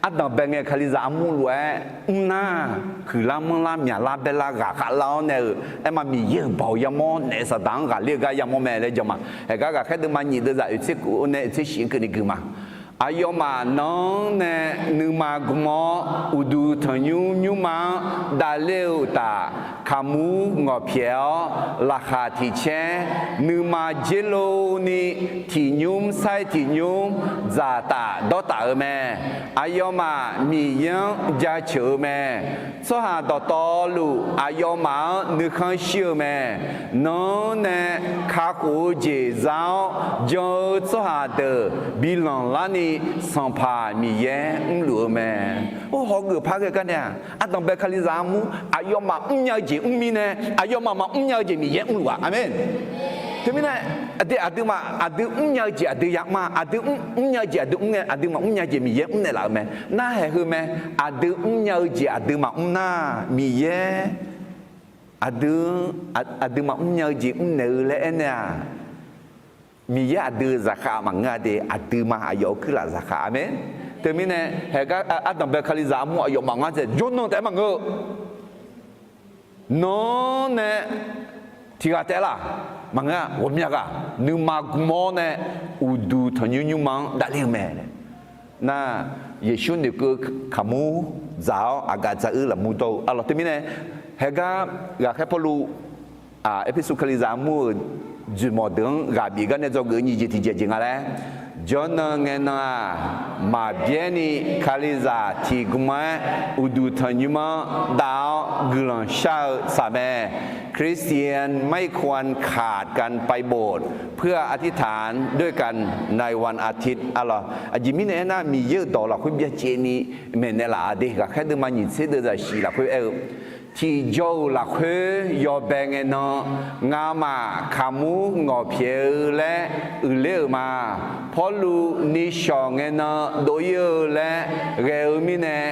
ardanq bae ngae Kalizaq armur lof-aer mrnar, huiqlar manrlar myaqlar baerlar ghaqkhav lar-awr nae-euq aerma Miqyaer-euq baoq yamawr naef saqdaq-anr ghaqler-eu gar yamawr mae laer jan ma. Haeq gar Ghaqkhaer deuvma nyiq deuvzaq oeq tser kof-anr nae oeq tser shif-anr keuvni gui ma. Aqyawfmaf nan-anr nae nuima gm-awr uqduq tanqnymr nymrma-anr davler-eu uqtaf, kaqmur ngawqpyaeq-awr laqkhaq tiq caer nuima dzer lov ni, tiq nymr sair tiq nymr dzaqtaf dawrtaf-eu mae. Aqyawfmaf Miqyaer-anr jaceuq-eu mae. Tsawrhaq dawqtawvluf aqyawfmaf-anr nuikhanr shir-eu mae. Nan-anr nae kakhof-eu jeq za-awr jan-eu tsawrhaq deuq bi lanqlar ni, Sanqpaq Miqyaer mrluf-eu mae. Or, hawgeuf par ghae gar nae-aq, ardanq bae Kalizaq armur aqyawfmaf mrnya-eu jeq mr mirnae, aqyawfmaf maqmr nya-eu jeq Miqyaer mrluf-aq. Aqmeq. Teumirnae, aqdui, aqduimaf aqdui mrnya-eu jeq aqdui yamr-a, aqdui mrnya-eu jeq aqdui mr ngae, aqdui maqmr nya-eu jeq Miqyaer mrnaeq laf-eu mae. Nar haeq heu mae, aqdui mrnya-eu jeq aqdui maqmr nar, Miqyaer aqdui, aqdui maqmr nya-eu jeq mrnaeq-eu laer aernaeq-aq, Miqyaer aqdui zaqkhav maqngeur-a de, aqduimaf aqyawf-euq kuirlaf zaqkhav. Aqmeq. Teumirnae haeqgar ardanqbae-eu Kalizaq armur aqyawfmaf ngar dzaeq jawrnan taef-aer maqngeur-eu. Nan-anr nae tiqghaq taef-aer laq maqngeur-a. Ghawqmya ghaq nuima gm-awr nae uqduq tanqnymr nymrma-anr davler-eu mae. Nar, Yeqsur noeqkeuv kaqmur dzaq-awr aqgaf dzaq-eu lafmur dawr-eu arlawq. Teumirnae haeqgar ghaqkhaer Pawrluv Erpersu Kalizaq armur-euq dzoeqmawq deuq-anr ghaq bif gar nae dzawgeuf-eu nyiq jeq tiqjeq jeq nga laer, jawrnan ngae nan-aq, maqbyaer ni Kalizaq tiqgm-aer uqduq tanqnymr-anr dav-awr guiqlanq shar-eu saq mae. คริสเตียนไม่ควรขาดการไปโบสถ์ เพื่ออธิษฐานด้วยกันในวันอาทิตย์ arlawq. Aqjeq mirnae aernar, Miqyaer-euq dawq lafkhoer byacaevni maeqnaeq laf-a de. Ghaqkhaer deuvma nyiq tser deuv zaqsiq lafkhoer aer-eu, tiqjawr-euq lafkhoer yawbae ngae nan, ngamaf kaqmur ngawq pyaeq-eu laer uiqler-euq ma. Pawrluv nishawq ngae nan dov-ir-eu laer ghae-eu mirnae,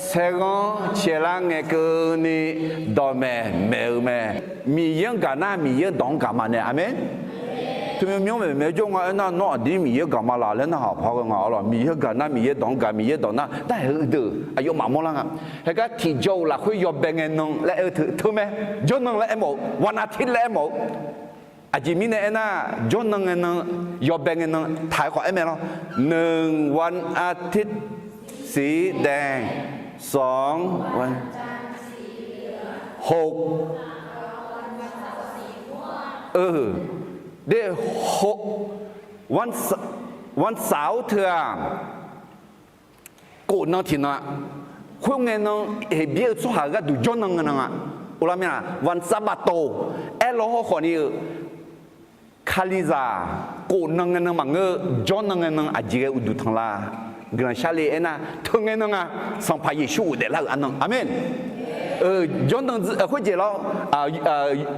saerghanr caelar ngae keuvni dawqmaeq maeq-eu mae. Miqyaer-anr gaq nar, Miqyaer-euq dawq-anr gaq ma nae. Aqmeq. คริสเตียน maeqmaeq jawr nga aernar, nawr aqdir Miqyaer gaq ma laf laer narhaq paq-aer ghae nga arlawq. Miqyaer gaq nar, Miqyaer dawq-anr gaq, Miqyaer dawq nar, nar-aer heudeuq aqyawfmaf mawrlar nga. Haeqgar tiqjawr-euq lafkhoer yawbae ngae nan laer aer-eu teu, teu mae. Jawrnan laer aermawf-eu, วันอาทิตย์ laer aermawf-eu. Aqjeq mirnae aernar, jawrnan ngae nan, yawbae ngae nan taq-aer khawf aer mae lawr. ในวันอาทิตย์สีแดง สองวัน หก เออ de, วันเสาร์ teu-aq, kof nan tiq nan-a. Khoerngae nan, Heqbyaer-eu tsawrhaq-eu gharduq jawrnan ngae nan-a. Uvlar mir-aq, วันสาบาโต aer law hawr khawf ni-eu, Kalizaq kof nan ngae nan maqngeur-eu, jawrnan ngae nan aqjeq ghae uqduq tanq la. Guiqlanq shar le aernar, teu ngae nan nga, Sanqpaq Yeqsur ghofdaef lar-euq arnan. Aqmeq. Jawrnan khoerjeq lawr,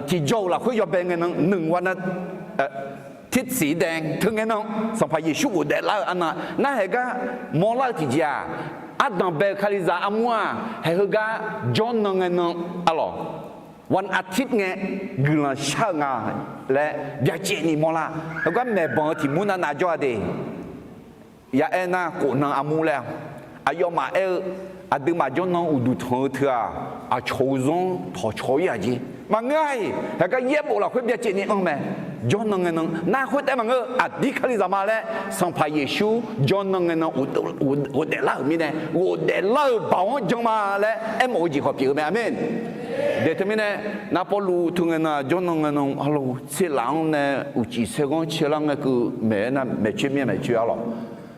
tiqjawr-euq lafkhoer yawbae ngae nan, วันอาทิตย์สีแดง teu ngae nan, Sanqpaq Yeqsur ghofdaef lar-euq arnan. Nar haeqgar mawrlar-eu tiqjeq-aq, ardanqbae-eu Kalizaq armur-aq, haeq heugar jawrnan ngae nan arlawq, วันอาทิตย์ ngae guiqlanq shar-eu nga laer byacaevni mawrlar. Heugar maeqbanq-eu tiq mur nav nav jawr-a de. Ya aernar, kof nan armur laer-a, aqyawfmaf aer-eu, aqduimaf jawrnan uqduq tanq-eu teu-aq, aqcawq-eu zanr tawqcawq-ir-aq jeq maqngeur-a-iq. Haeqgar yaerbof lafkhoer byacaevni anr mae. Jawrnan ngae nan nar khoertaef maqngeur, aqdir Kalizaq ma laer Sanqpaq Yeqsur jawrnan ngae nan ghofdaef lar-euq mirnae, ghofdaef lar-euq baoq-anr jan ma laer aermawf-eu jeq khawf pyeuf-eu mae. Aqmeq. De teumirnae, nar Pawrluv teu ngae nan jawrnan ngae nan arlawq, tserlaf-anr nae uqcif saerghanr caelar ngae keuv maeq-aer nar maeqcoer mir-a maeqcoer arlawq.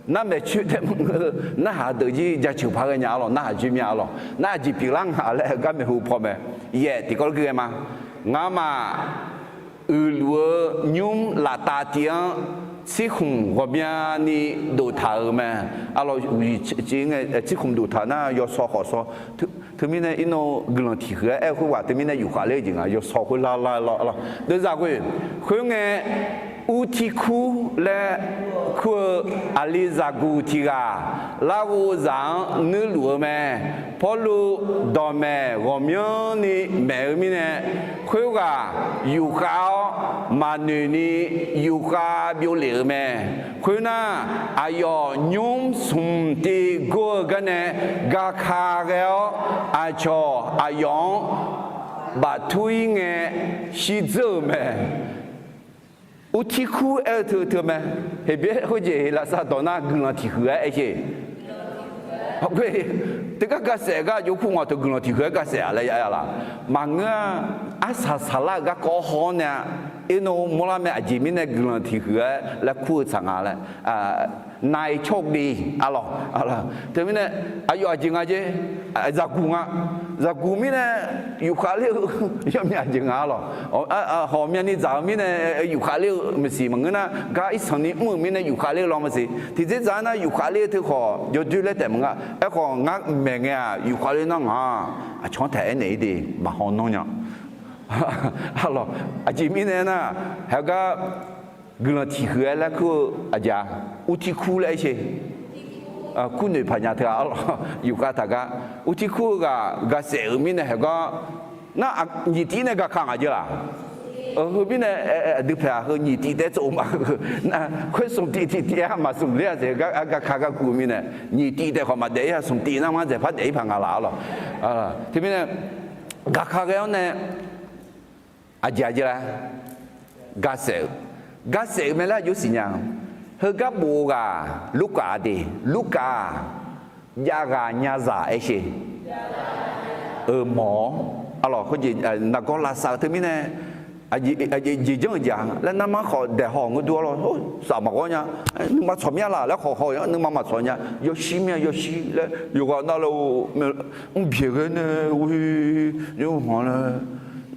Nar maeqcoer taef maqngeur, narhaq deuq jir jaceuq paq ghae nya arlawq, narhaq joer mir-a arlawq. Nar aqjeq pyeuflar nga laer heugar maeqhu paw mae. Yaef tiqkawv lor gui ghae ma. Ngamaf uiqluf-eu nymr laftav tiv-anr tsirkhmq ghawqmyani doftaq-euq mae. Arlawq, tsirkhmq doftaq nar yawsaw khawf saw. Teumirnae irnov guiqlanq tiq huiq-aer aer-eu khoerghaq teumirnae yufkhav ler-eu jeq nga, yawsaw khoer lar lar lar lar. Deuvzaq ghoe, khoerngae, Urtirkur laer kur-eu aqli zaqguq tiq ghaq larghov zaq-anr nuirluf-eu mae. Pawrluv dawqmaeq ghawqmyanrni maeq-eu mirnae, khoerghaq yufkhav-awr maqnoeqni yufkhav byovlef-euq mae. Khoernar, aqyawf nymr smq tiv gor-eu garnae gaka ghae-awr, aqcawq aqyawf-anr baftur-ir ngae shirdzeur-euq mae. Urtirkur aer-eu teu teu mae. Heqbyaer khoerjeq Heqlaqsar dawq nar guiqlanq tiq huiq-aer aer sher. Teugar gasaef gar jov kur ngaq teu guiqlanq tiq huiq-aer gasaef-a laer ya laq. Maqngeur-a. Arsaq saqlar-euq garkawv haw-awr nae-a, irnov mawrlar mae. Aqjeq mirnae guiqlanq tiq huiq-aer laer kur-eu tsaq nga laer, nai cawr gdi arlawq. Teumirnae aqyawf aqjeq nga jer, zaqguq nga. Zaqguq mirnae yufkhav ler-eu yawmyav aqjeq nga arlawq. Hawq myavni dzaq-eu mirnae yufkhav ler-eu maqsiq, maqngeur nar gar irsanqni mr-euq mirnae yufkhav ler-eu law maqsiq. Tiqdzerdzaq-aer nar yufkhav ler-eu teu khawf yawdoer laer taef maqnga. Aerkhawf ngar maeq ngae-aq yufkhav ler nar ngaq-aq aqcawq-anr taef aernaeq-ir de, maqhaw nanr nya. Arlawq, aqjeq mirnae aernar, haegar guiqlanq tiq huiq-aer laer kur-eu aqjeq-a, Urtirkur laer aer sher. Kurnoeq paqnya teu-a arlawq, yufkhav taq gar. Urtirkur-eu ghaq gasaef-euq mirnae haegar nar, nyiq tiv nae gaka ngaq jeq laq. Heu mirnae aqdui paeq-aq heu nyiq tiv taef tsov ma-eu, khoer smq tiv tiv tiv-aer maqsmq ler-a jeq, gaka gakuf mirnae nyiq tiv taef khawf maqdaef-ir-a, smq tiv nar ngar dzaeqpar daef-ir paq nga laf-a lawq. Teumirnae gaka ghae-awr nae aqjeq aqjeq laer, garsaef-eu, garsaef-eu mae laer aqjox siqnya. Heugar bof-eu ghaq Lurkaf de, Lurkaf-aq jav ghaq nya zaq aer sher. Euq mawq-awr, arlawq khoerjeq nargawr lavsav-eu teumirnae, aqjeq jeq janr-euq jeq-a laer narmar khawf daeqhaw ngeur dur-awr lawr, saf maqghawr nya. Nuima tsawq mir-a laq laer khawf haw-anr nuima maqtsawq nya. Yawshir mir-a yawshir laer yawqghaq navluf mrbyaeq ghae nae ghoe nymr hanq laer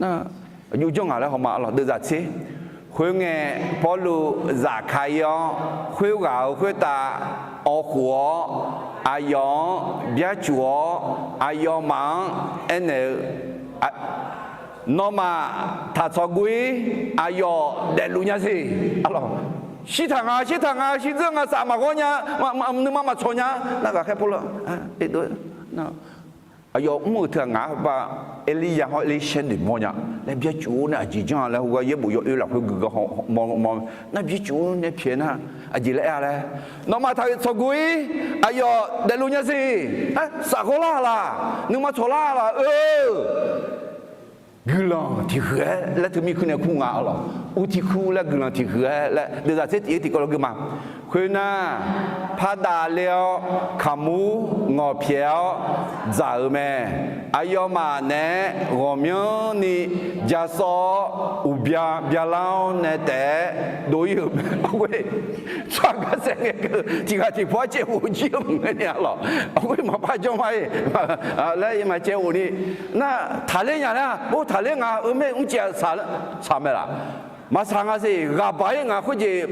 nar, aqjox janr ngaq laer hawma arlawq deuvzaq tser. Khoerngae Pawrluv zafkar-ir-awr, khoerghaq-euq khoertav awv khof-awr, aqyawf-anr byarcuf-awr, aqyawfmaf-anr aernaeq-eu, Nawmaf taq tsawqguv-ir. Aqyawf daefluf nya siq. Shirtaq nga, shirtaq nga, shirdzeur nga, saf maqghawr nya, nuima maqtsawq nya. Nar ghaqkhaer Pawrluv aqyawf mr-euq teughaq ngaq-anr ba, Erlirya hawr Erlirshaer noeqmawr nya laer byarcuf-awr nae aqjeq janr-a laer heugar yaerbof yawoer lafkhoer guiqlanq haw mawr nar byarcuf-awr nae pyaeq nar, aqjeq laer aer-a laer, Nawmaf taq tsawqguv-ir. Aqyawf daefluf nya siq. Saf ghawrlar-a laq, nuima tsawqlar-a laq-eu guiqlanq tiqhuiq-aer laer teu mirkeuv nae kur nga arlawq. Uqtiq kur laer guiqlanq tiqhuiq-aer laer deuvzaq tser tiq-aer tiqkawv lawr gui ma. Khoernar, pardaq ler-awr kaqmur ngawqpyaeq-awr dzaq-euq mae. Aqyawfmaf naeq-aer ghawqmyanrni jasawr-awr uqbya byalar-awr nae taef-aer dov-ir-euq mae. Khoer tsawrhaq garsaef ngae keuv tiqghaq tiqpaw-aer caevghof jir-eu maqngeur ni arlawq. Khoer maqpar janr ma-ir laer maqcaevghof ni. Nar taqler nya laer-a, or taqler nga-eu mae mrcaev saq mae laq. Maqsaq nga siq, ghaqbaq-ir nga khoerjeq,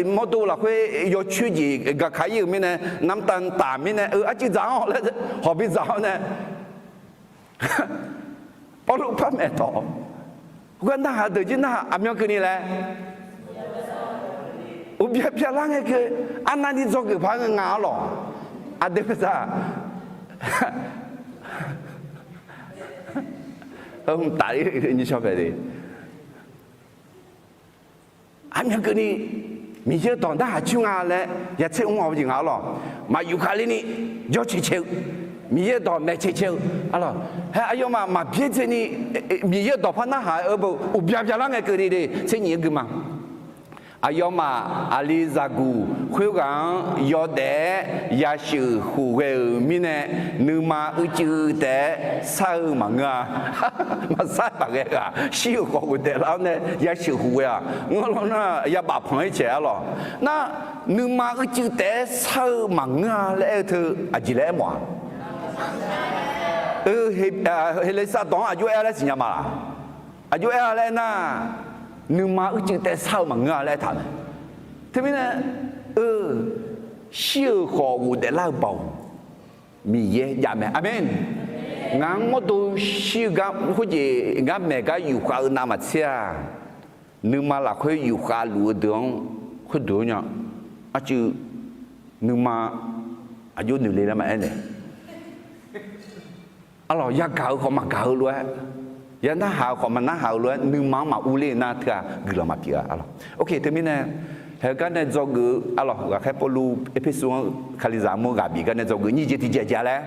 mawrdo lafkhoer yawcoer jeq gaka-ir-euq mirnae, namtav taf mirnae, arcuiv dzaq-anr laer hawq bi dzaq-awr nae Pawrluv par maeqtawq, khoergar narhaq deuq jir narhaq aqmyan keuvni laer, uqbya byalar ngae keuv, arnavni dzawgeuf paq-aer ngae nga arlawq. Aqdui peuqsaq, hmq taf-ir nishawr paeq de. Aqmyan keuvni Miqyaer-eu dawq narhaq coer nga laer yatser mr-awq jeq nga arlawq. Maqyuf khavler ni jawrcae cae-eu Miqyaer-eu dawq maeqcae cae-eu arlawq. Hae aqyawfmaf maqbyaerdzaeni Miqyaer-eu dawq par narhaq-eu uqbya byalar ngae keuvni de tser nyif-aer gui ma. Aqyawfmaf aqli zaqguq khoerghaq-anr yawdaef-aer yasheuq khofghae-euq mirnae, nuima uicuiv taef-aer sar-eu maqngeur-a. Maqsar paq ghae-aq, shir-euq khawf ghofdaef lar-awr nae yasheuq khofghae-aq, ngeurlawr nar yabaf panq-ir caeq arlawq. Nar, nuima uicuiv taef-aer sar-eu maqngeur-a laer aer-eu teu aqjeq laer aermawf-a. Heleqsav dawq-anr aqjox aer-a laer siqnya ma laq? Aqjox aer-a laer aernar, nuima uicuiv taef-aer sar-eu maqngeur-a laer aertaq mae. Teumirnae, eu, shir-euq khawf ghofdaef lar-eu baoq Miqyaer jav mae. Aqmeq. Ngaq-anr mawrdo shir-eu gar khoerjeq ngar maeq gar yufkhav-eu navmaqtser-aq, nuima lafkhoer yufkhav luf-eu deuq-anr khoerdeuq-anr nya. Arcuiv nuima aqjox noeq le laer maqaer naeq arlawq. Yagaq-eu khawf maqgaq-eu lof-aer, ya narhaq-eu khawf maqnarhaq-eu lof-aer, nuima-anr maqur ler-eu nar teu-aq guiqlanq maqpyeuf-a arlawq. Ok, teumirnae heugar nae dzawgeuf-eu arlawq, ghaqkhaer Pawrluv Erpersu-anr Kalizaq armur ghaq bif gar nae dzawgeuf nyiq jeq tiqjeq jeq-a laer,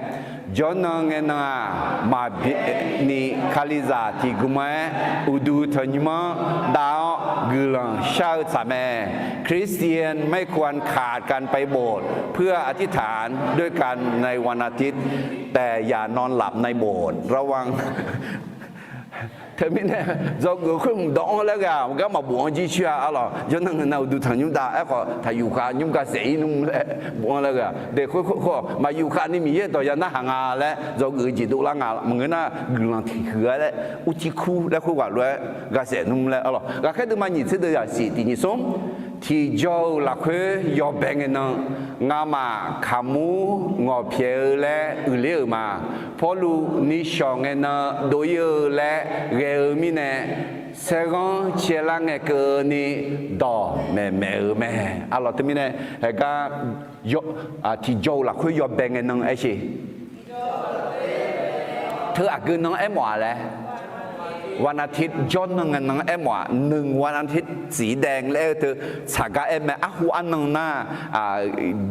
jawrnan ngae nan-aq, maqbyaeqni Kalizaq tiqgmr-aer uqduq tanqnymr-anr dav-awr guiqlanq shar-eu tsaq mae. คริสเตียนไม่ควรขาดการไปโบสถ์ เพื่ออธิษฐานด้วยกันในวันอาทิตย์ แต่อย่านอนหลับในโบสถ์ ระวัง Teumirnae dzawgeuf khoer hmq dawq-anr laer ghae-aq, gar maqbof-anr jircoer-a arlawq. Jawrnan ngae nan uqduq tanqnymr dav aerkhawf taqyuf khav nymr gar saef-ir nmr laer bof-anr laer ghae-aq, daeq khoer khoer khawf maqyuf khavni Miqyaer dawq ya narhaq nga laer dzawgeuf jeq dovlar nga maqngeur nar, guiqlanq tiqhuiq-a laer, urcir kur laer khoerghaq lof-aer ghasaef nmr laer arlawq. Ghaqkhaer deuvma nyiq tser deuv zaqsiq tiq nyiq smr, tiqjawr-euq lafkhoer yawbae ngae nan, ngamaf kaqmur ngawqpyaeq-eu laer uiqler-euq ma. Pawrluv nishawq ngae nan dov-ir-eu laer ghae-eu mirnae, saerghanr caelar ngae keuvni dawq maeqmaeq-eu mae. Arlawq teumirnae heugar tiqjawr-euq lafkhoer yawbae ngae nan aer sher. Teu aqgeu nan aermawf-a laer. วันอาทิตย์ jawrnan ngae nan aermawf-aq, หนึ่งวันอาทิตย์ tsif daev laer aer-eu teu tsaq gar aer mae. Arhu arnan nar,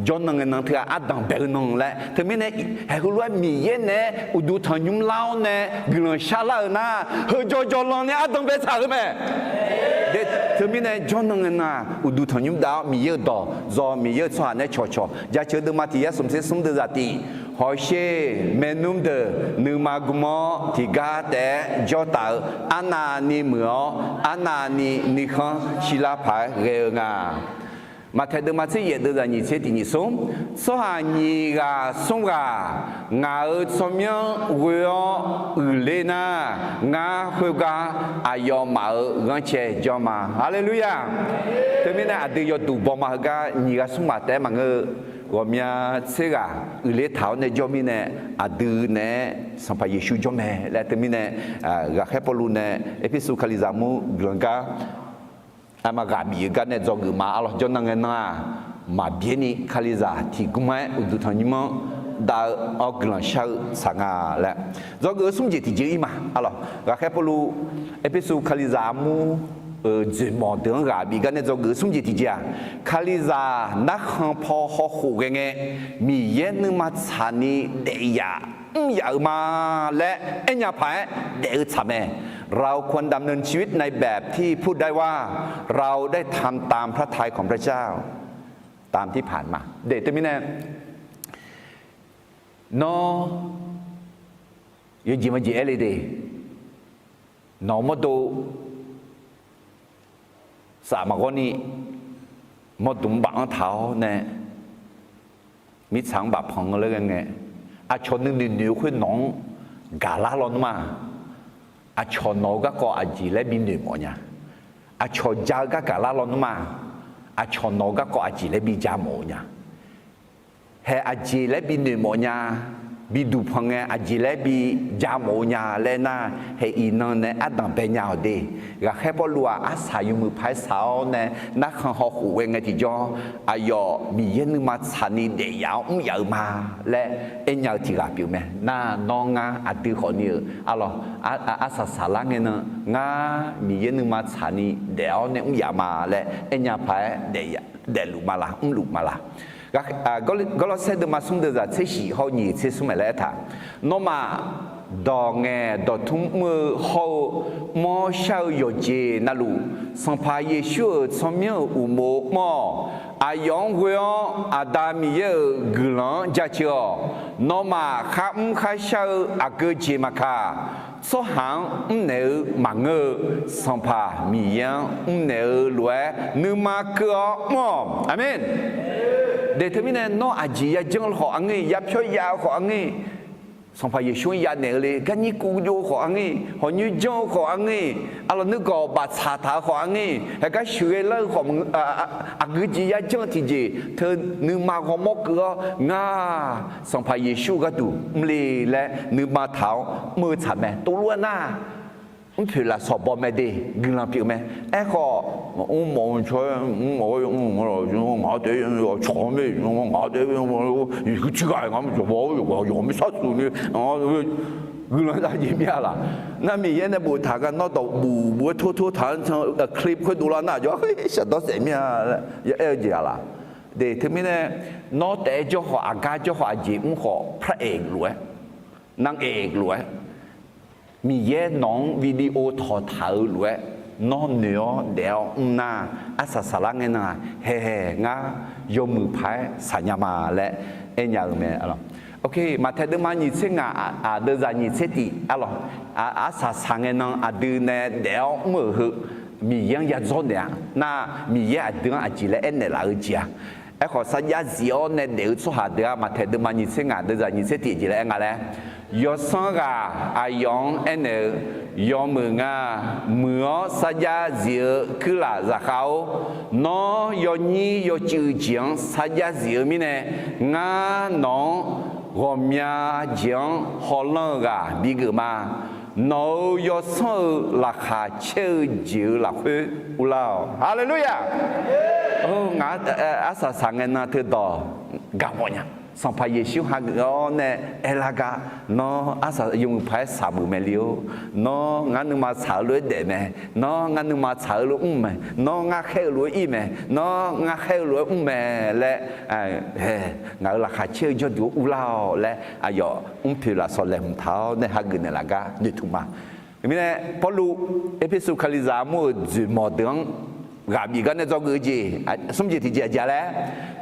jawrnan ngae nan teughaq ardanq bae-eu nan laer. Teumirnae, haeq heulof-aer Miqyaer naeq-aer uqduq tanqnymr lar-awr nae guiqlanq sharlar-eu nar, heu jawr jawrlan ni ardanq bae tsaq-eu mae. Teumirnae jawrnan ngae nan-aq, uqduq tanqnymr dav-awr Miqyaer-euq dawq zaw, Miqyaer-euq tsawrhaq nae cawqcawq jaceuq-eu deuvma tiq yar smq tser smr deuvzaq tiq, hawsher maernmr deuq nuima gm-awr tiqgar taef-aer jawr taf-eu arnavni muiq-awr, arnavni nuikhanr shirlar paq-aer ghae-eu nga. Maqtaeq deuvma tser yaef deuvzaq nyiq tser tiq nyiq smr, tsawrhaq nyiq ghaq smr ghaq ngaq-euq tsawrmyanr ghoe-awr uiqler nar, ngar khoergar aqyawfmaf-euq ghanrcae jawr ma. Haleluya! Teumirnae aqdui yawduq baw ma heugar nyiq ghaq smr ghaq taef-aer maqngeur-eu, ghawqmya tser ghaq uiqler taq-awr nae jawr mirnae, aqdui naeq-aer Sanqpaq Yeqsur jawr mae laer teumirnae, ghaqkhaer Pawrluv nae Erpersu Kalizaq mur guiqlanq gar, arma ghaq bif-eu gar nae dzawgeuf ma. Arlawq, jawrnan ngae nan-aq, maqbyaer ni Kalizaq tiqgmr-aer uqduq tanqnymr-anr dav-eu awr guiqlanq shar-eu tsaq nga laer dzawgeuf-eu smr jeq tiqjeq ir ma. Arlawq, ghaqkhaer Pawrluv Erpersu Kalizaq armur-euq dzoeqmawq deuq-anr ghaq bif gar nae dzawgeuf-eu smr jeq tiqjeq-aq, Kalizaq narkhan paw hawkhof ghae ngae, Miqyaer nuima tsaqni daef yaf mr yaf-eu ma laer aernya paq-aer daef-eu tsaq mae. เราควรดำเนินชีวิตในแบบที่พูดได้ว่า เราได้ทำตามพระทัยของพระเจ้า ตามที่ผ่านมา Daef teumirnae, nawr yawjeq majeq aer le de, nawq-eu mawrdo saf maqghawr ni, mawrdmq baf-anr taq-awr nae, mirtsaq-anr baf panq-eu laer ghae ngae, aqcawq nuinoeq noeq-eu khoer nawq-anr gaqlar lawnmr-a. Aqcawq nawq-eu garkawv aqjeq laer binoeq mawf nya. Aqcawq ja-eu gar gaqlar lawnmr-a. Aqcawq nawq-eu garkawv aqjeq laer bija mawf-eu nya. Haeq aqjeq laer binoeq mawf nya, biduq panq ngae aqjeq laer bija mawf-eu nya laer nar, haeq iqnan nae ardanq bae nya-awq de. Ghaqkhaer Pawrluv-aq, arsaq yawmuiq paq-aer saq-awr nae narkhan hawkhof ghae ngae tiqjawr, aqyawf Miqyaer nuima tsaqni daef yaf-awr mr yaf-eu ma laer aernya-eu tiq ghaq pyeuf mae. Nar, nawr ngar aqdui khawf ni-euq arlawq, arsaq saqlar ngae nan, ngar Miqyaer nuima tsaqni daef-awr nae mr yaf ma laer aernya paq-aer daefluf ma la, mrluf ma la. Gawrlawrsaer deuvma smr deuvzaq tser shif hawr nyiq tser smr mae laer aertaq, nawmaf dawq ngaeq dawqtmr mr-eu hawr-eu mawr shar-eu yawqjeq navluf, Sanqpaq Yeqsur-euq tsawrmyanr-euq uqmov mr-awq. Aqyawf-anr ghoe-awr Aqda Miqyaer-euq guiqlanq-anr jaceuq-awq. Nawmaf kharmr kharshar-eu aqgeu jeq maqkaq, tsawrhaq-anr mrnaeq-eu maqngeur-eu, Sanqpaq Miqyaer-anr mrnaeq-eu lof-aer nuima keuv-awr mr-awq. Aqmeq. Daef teumirnae nawr aqjeq yajanr-eu khawf aqngir, yapyawr yav-eu khawf aqngir, Sanqpaq Yeqsur-anr yanaeq-eu le, garnyir kuv jov-eu khawf aqngir, hawq nyoer janr-eu khawf aqngir, arlawq nuigawq baftsaq taq-eu khawf aqngir, haegar sheuqghae lar-eu khawf, aqgeu jeq yajanr-eu tiqjeq teu nuima ghawrmawr keuv-awr, ngar Sanqpaq Yeqsur gharduq mrle laer nuima taq-awr mr-eu tsaq mae. Tov lof-aer nar, mrpoeq lafsawq baw mae de, guiqlanq pyeuf mae. Aerkhawf, mrmawf-eu tsawr-aer mrmawf-awr, ngaq-anr taef-aer cawq-anr mae, ngaq-anr taef-aer, yawqghaq tiq ghaq-iq ngar maqjawq baw-awr, yawqghaq yawqghaq mirtsaq shuq ni, guiqlanq dav jeq mir-a laq. Nar Miqyaer nae boftaq gar nawr dawq buf buf-aer tor tor taq-anr can clip khoerdov lar nar, aqjawr shaqdawr saef mir-a laer ya aer-eu jeq-a laq. De teumirnae, nawr taef-aer jawr khawf, aqgar jawr khawf, aqjeq mr khawf, พระเอก lof-aer, นางเอก lof-aer, Miqyaer nawq-anr video tawqtaq-eu lof-aer nawr noeq-awr daef-awr mr nar, arsaq saqlar ngae nan-aq, haehae ngar yawmuiq paq-aer saqnya ma laer aernya-eu mae. Maqtaeq deuvma nyiq tser ngaq, aq, deuvzaq nyiq tser tiq, arlawq, arsaq saq ngae nan aqdui nae daef-awr mr-euq heu Miqyaer-anr yadzawr naeq-a nar, Miqyaer aqdui-anr aqjeq laer aernaeq laf-eu jeq-a. Aerkhawf, sarjax zif-awr nae daef-eu tsawrhaq deuq-aq, Maqtaeq deuvma nyiq tser ngaq, deuvzaq nyiq tser tiq jeq laer aer nga laer, yawsanr ghaq aqyawf-anr aernaeq-eu, Yawmuiq nga. Muiq-awr sarjax zif-eu kuirlaf zaqkhav-or, nawr yawnyir yawcuiv jeq-anr sarjax zif-eu mirnae, ngar nawq-anr ghawqmya jeq-anr hawlanr-eu ghaq bigeuf ma. Nawq-euq yawsanr-eu laqkhaq caer-eu jeq-euq lafkhoer urlar-awq. Haleluya! Ngaq-anr arsaq saq ngae nan teudawq garmawf nya. Sanqpaq Yeqsur hageuf-awr nae aerlar gar, Nawr arsaq yawmuiq paq-aer saqmuiq mae le-or. Nawr ngar nuima tsaq-eu lof-aer daef mae. Nawr ngar nuima tsaq-eu lof mr mae. Nawr ngar khaer-eu lof-aer ir mae. Nawr ngar khaer-eu lof-aer mr mae laer, ngaq-euq laqkhaq caer-eu jawrduq-anr urlar-awq laer, aqyawf mrpoeq lafsawq laeqhmq taq-awr nae hageuf naeqlaf gar noeqtmq ma. Teumirnae Pawrluv Erpersu Kalizaq armur-euq dzoeqmawq deuq-anr ghaq bif gar nae dzawgeuf-eu jeq smr jeq tiqjeq aqjeq laer,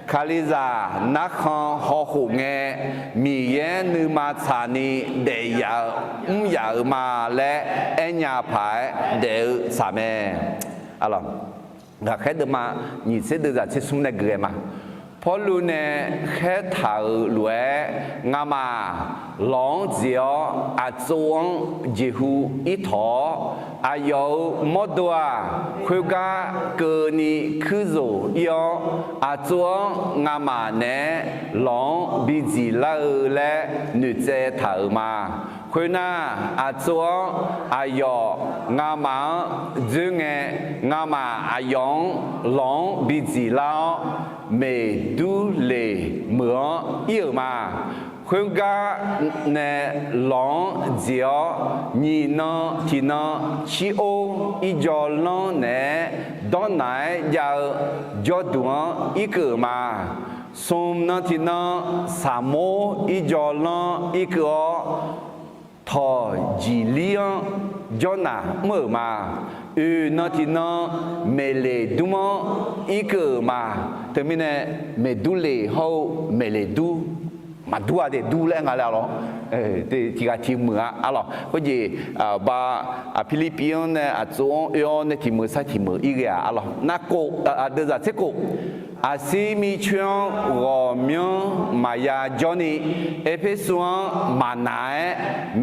Kalizaq narkhan hawkhof ngae, Miqyaer nuima tsaqni daef yaf-euq mr yaf-euq ma laer aernya paq-aer daef-eu tsaq mae. Ghaqkhaer deuvma nyiq tser deuvzaq tser smr nae gui-aer ma. Pawrluv nae khaertaq-euq lof-aer, ngamaf lawq-anr dziq-awr aqtsov-anr jeqhu ir tawq-awr, aqyawf-euq mawrdo-aq, khoergar keuvni kuirzoq ir-awr, aqtsov-anr ngamaf naeq-aer lawq-anr bidziq lar-eu laer noeqtsaev taq-euq ma. Khoernar, aqtsov-anr aqyawf ngamaf-anr dzoer ngae, ngamaf aqyawf-anr lawq-anr bidziq lar-awr, meqdurleq meuq-anr ir-euq ma. Khoergar nae lawq-anr dziq-awr, nyiq nan tiqnan cir or irjawv lanr naeq-aer dawrnaq-aer jav-eu jawrduq-anr irkeuv-euq ma. Smq nan tiqnan saqmor irjawv lanr irkeuv-awr, tawq jiqlir-anr jawrnaq mr-euq ma. Oeq nan tiqnan maeqleq dmr-anr irkeuv-euq ma. Teumirnae maeqdurleq hawr-eu maeqleq dur, maqdur-a de dur laer nga laer arlawr. Tiqghaq tiq meuq-a arlawr. Khoerjeq ba Pirlirpiv-anr nae aqtsov-anr oe-awr nae tiq meuq sar tiq meuq ir ghae-aq arlawr. Narkhof deuvzaq tser khof, aqsir mircoer-anr ghawqmyanr maqya jawrni, Erpersu-anr maqnaq-aer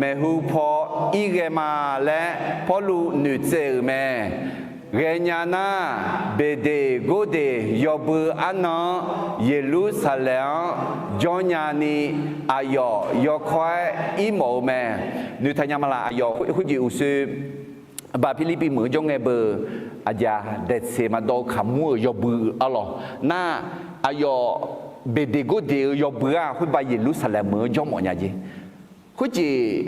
maeqhu paw ir ghae ma laer Pawrluv noeqtsaev-euq mae. Ghaenya nar, Beqdeqgordeq yawbui arnan-anr Yeqlursaqlaeq-anr jawrnya ni, aqyawf yawkawr-aer irmawf-eu mae. Noeqtaq nya ma laq, aqyawf khoerjeq uqshoe ba Pirlirpiv meuq-anr jawr ngae beu, aqjaq daeqtseq maqdawv-eu kaqmur-euq yawbui arlawr. Nar, aqyawf Beqdeqgordeq-eu yawbui-aq, khoerba Yeqlursaqlaeq meuq-anr jawr mawf nya jeq. Khoerjeq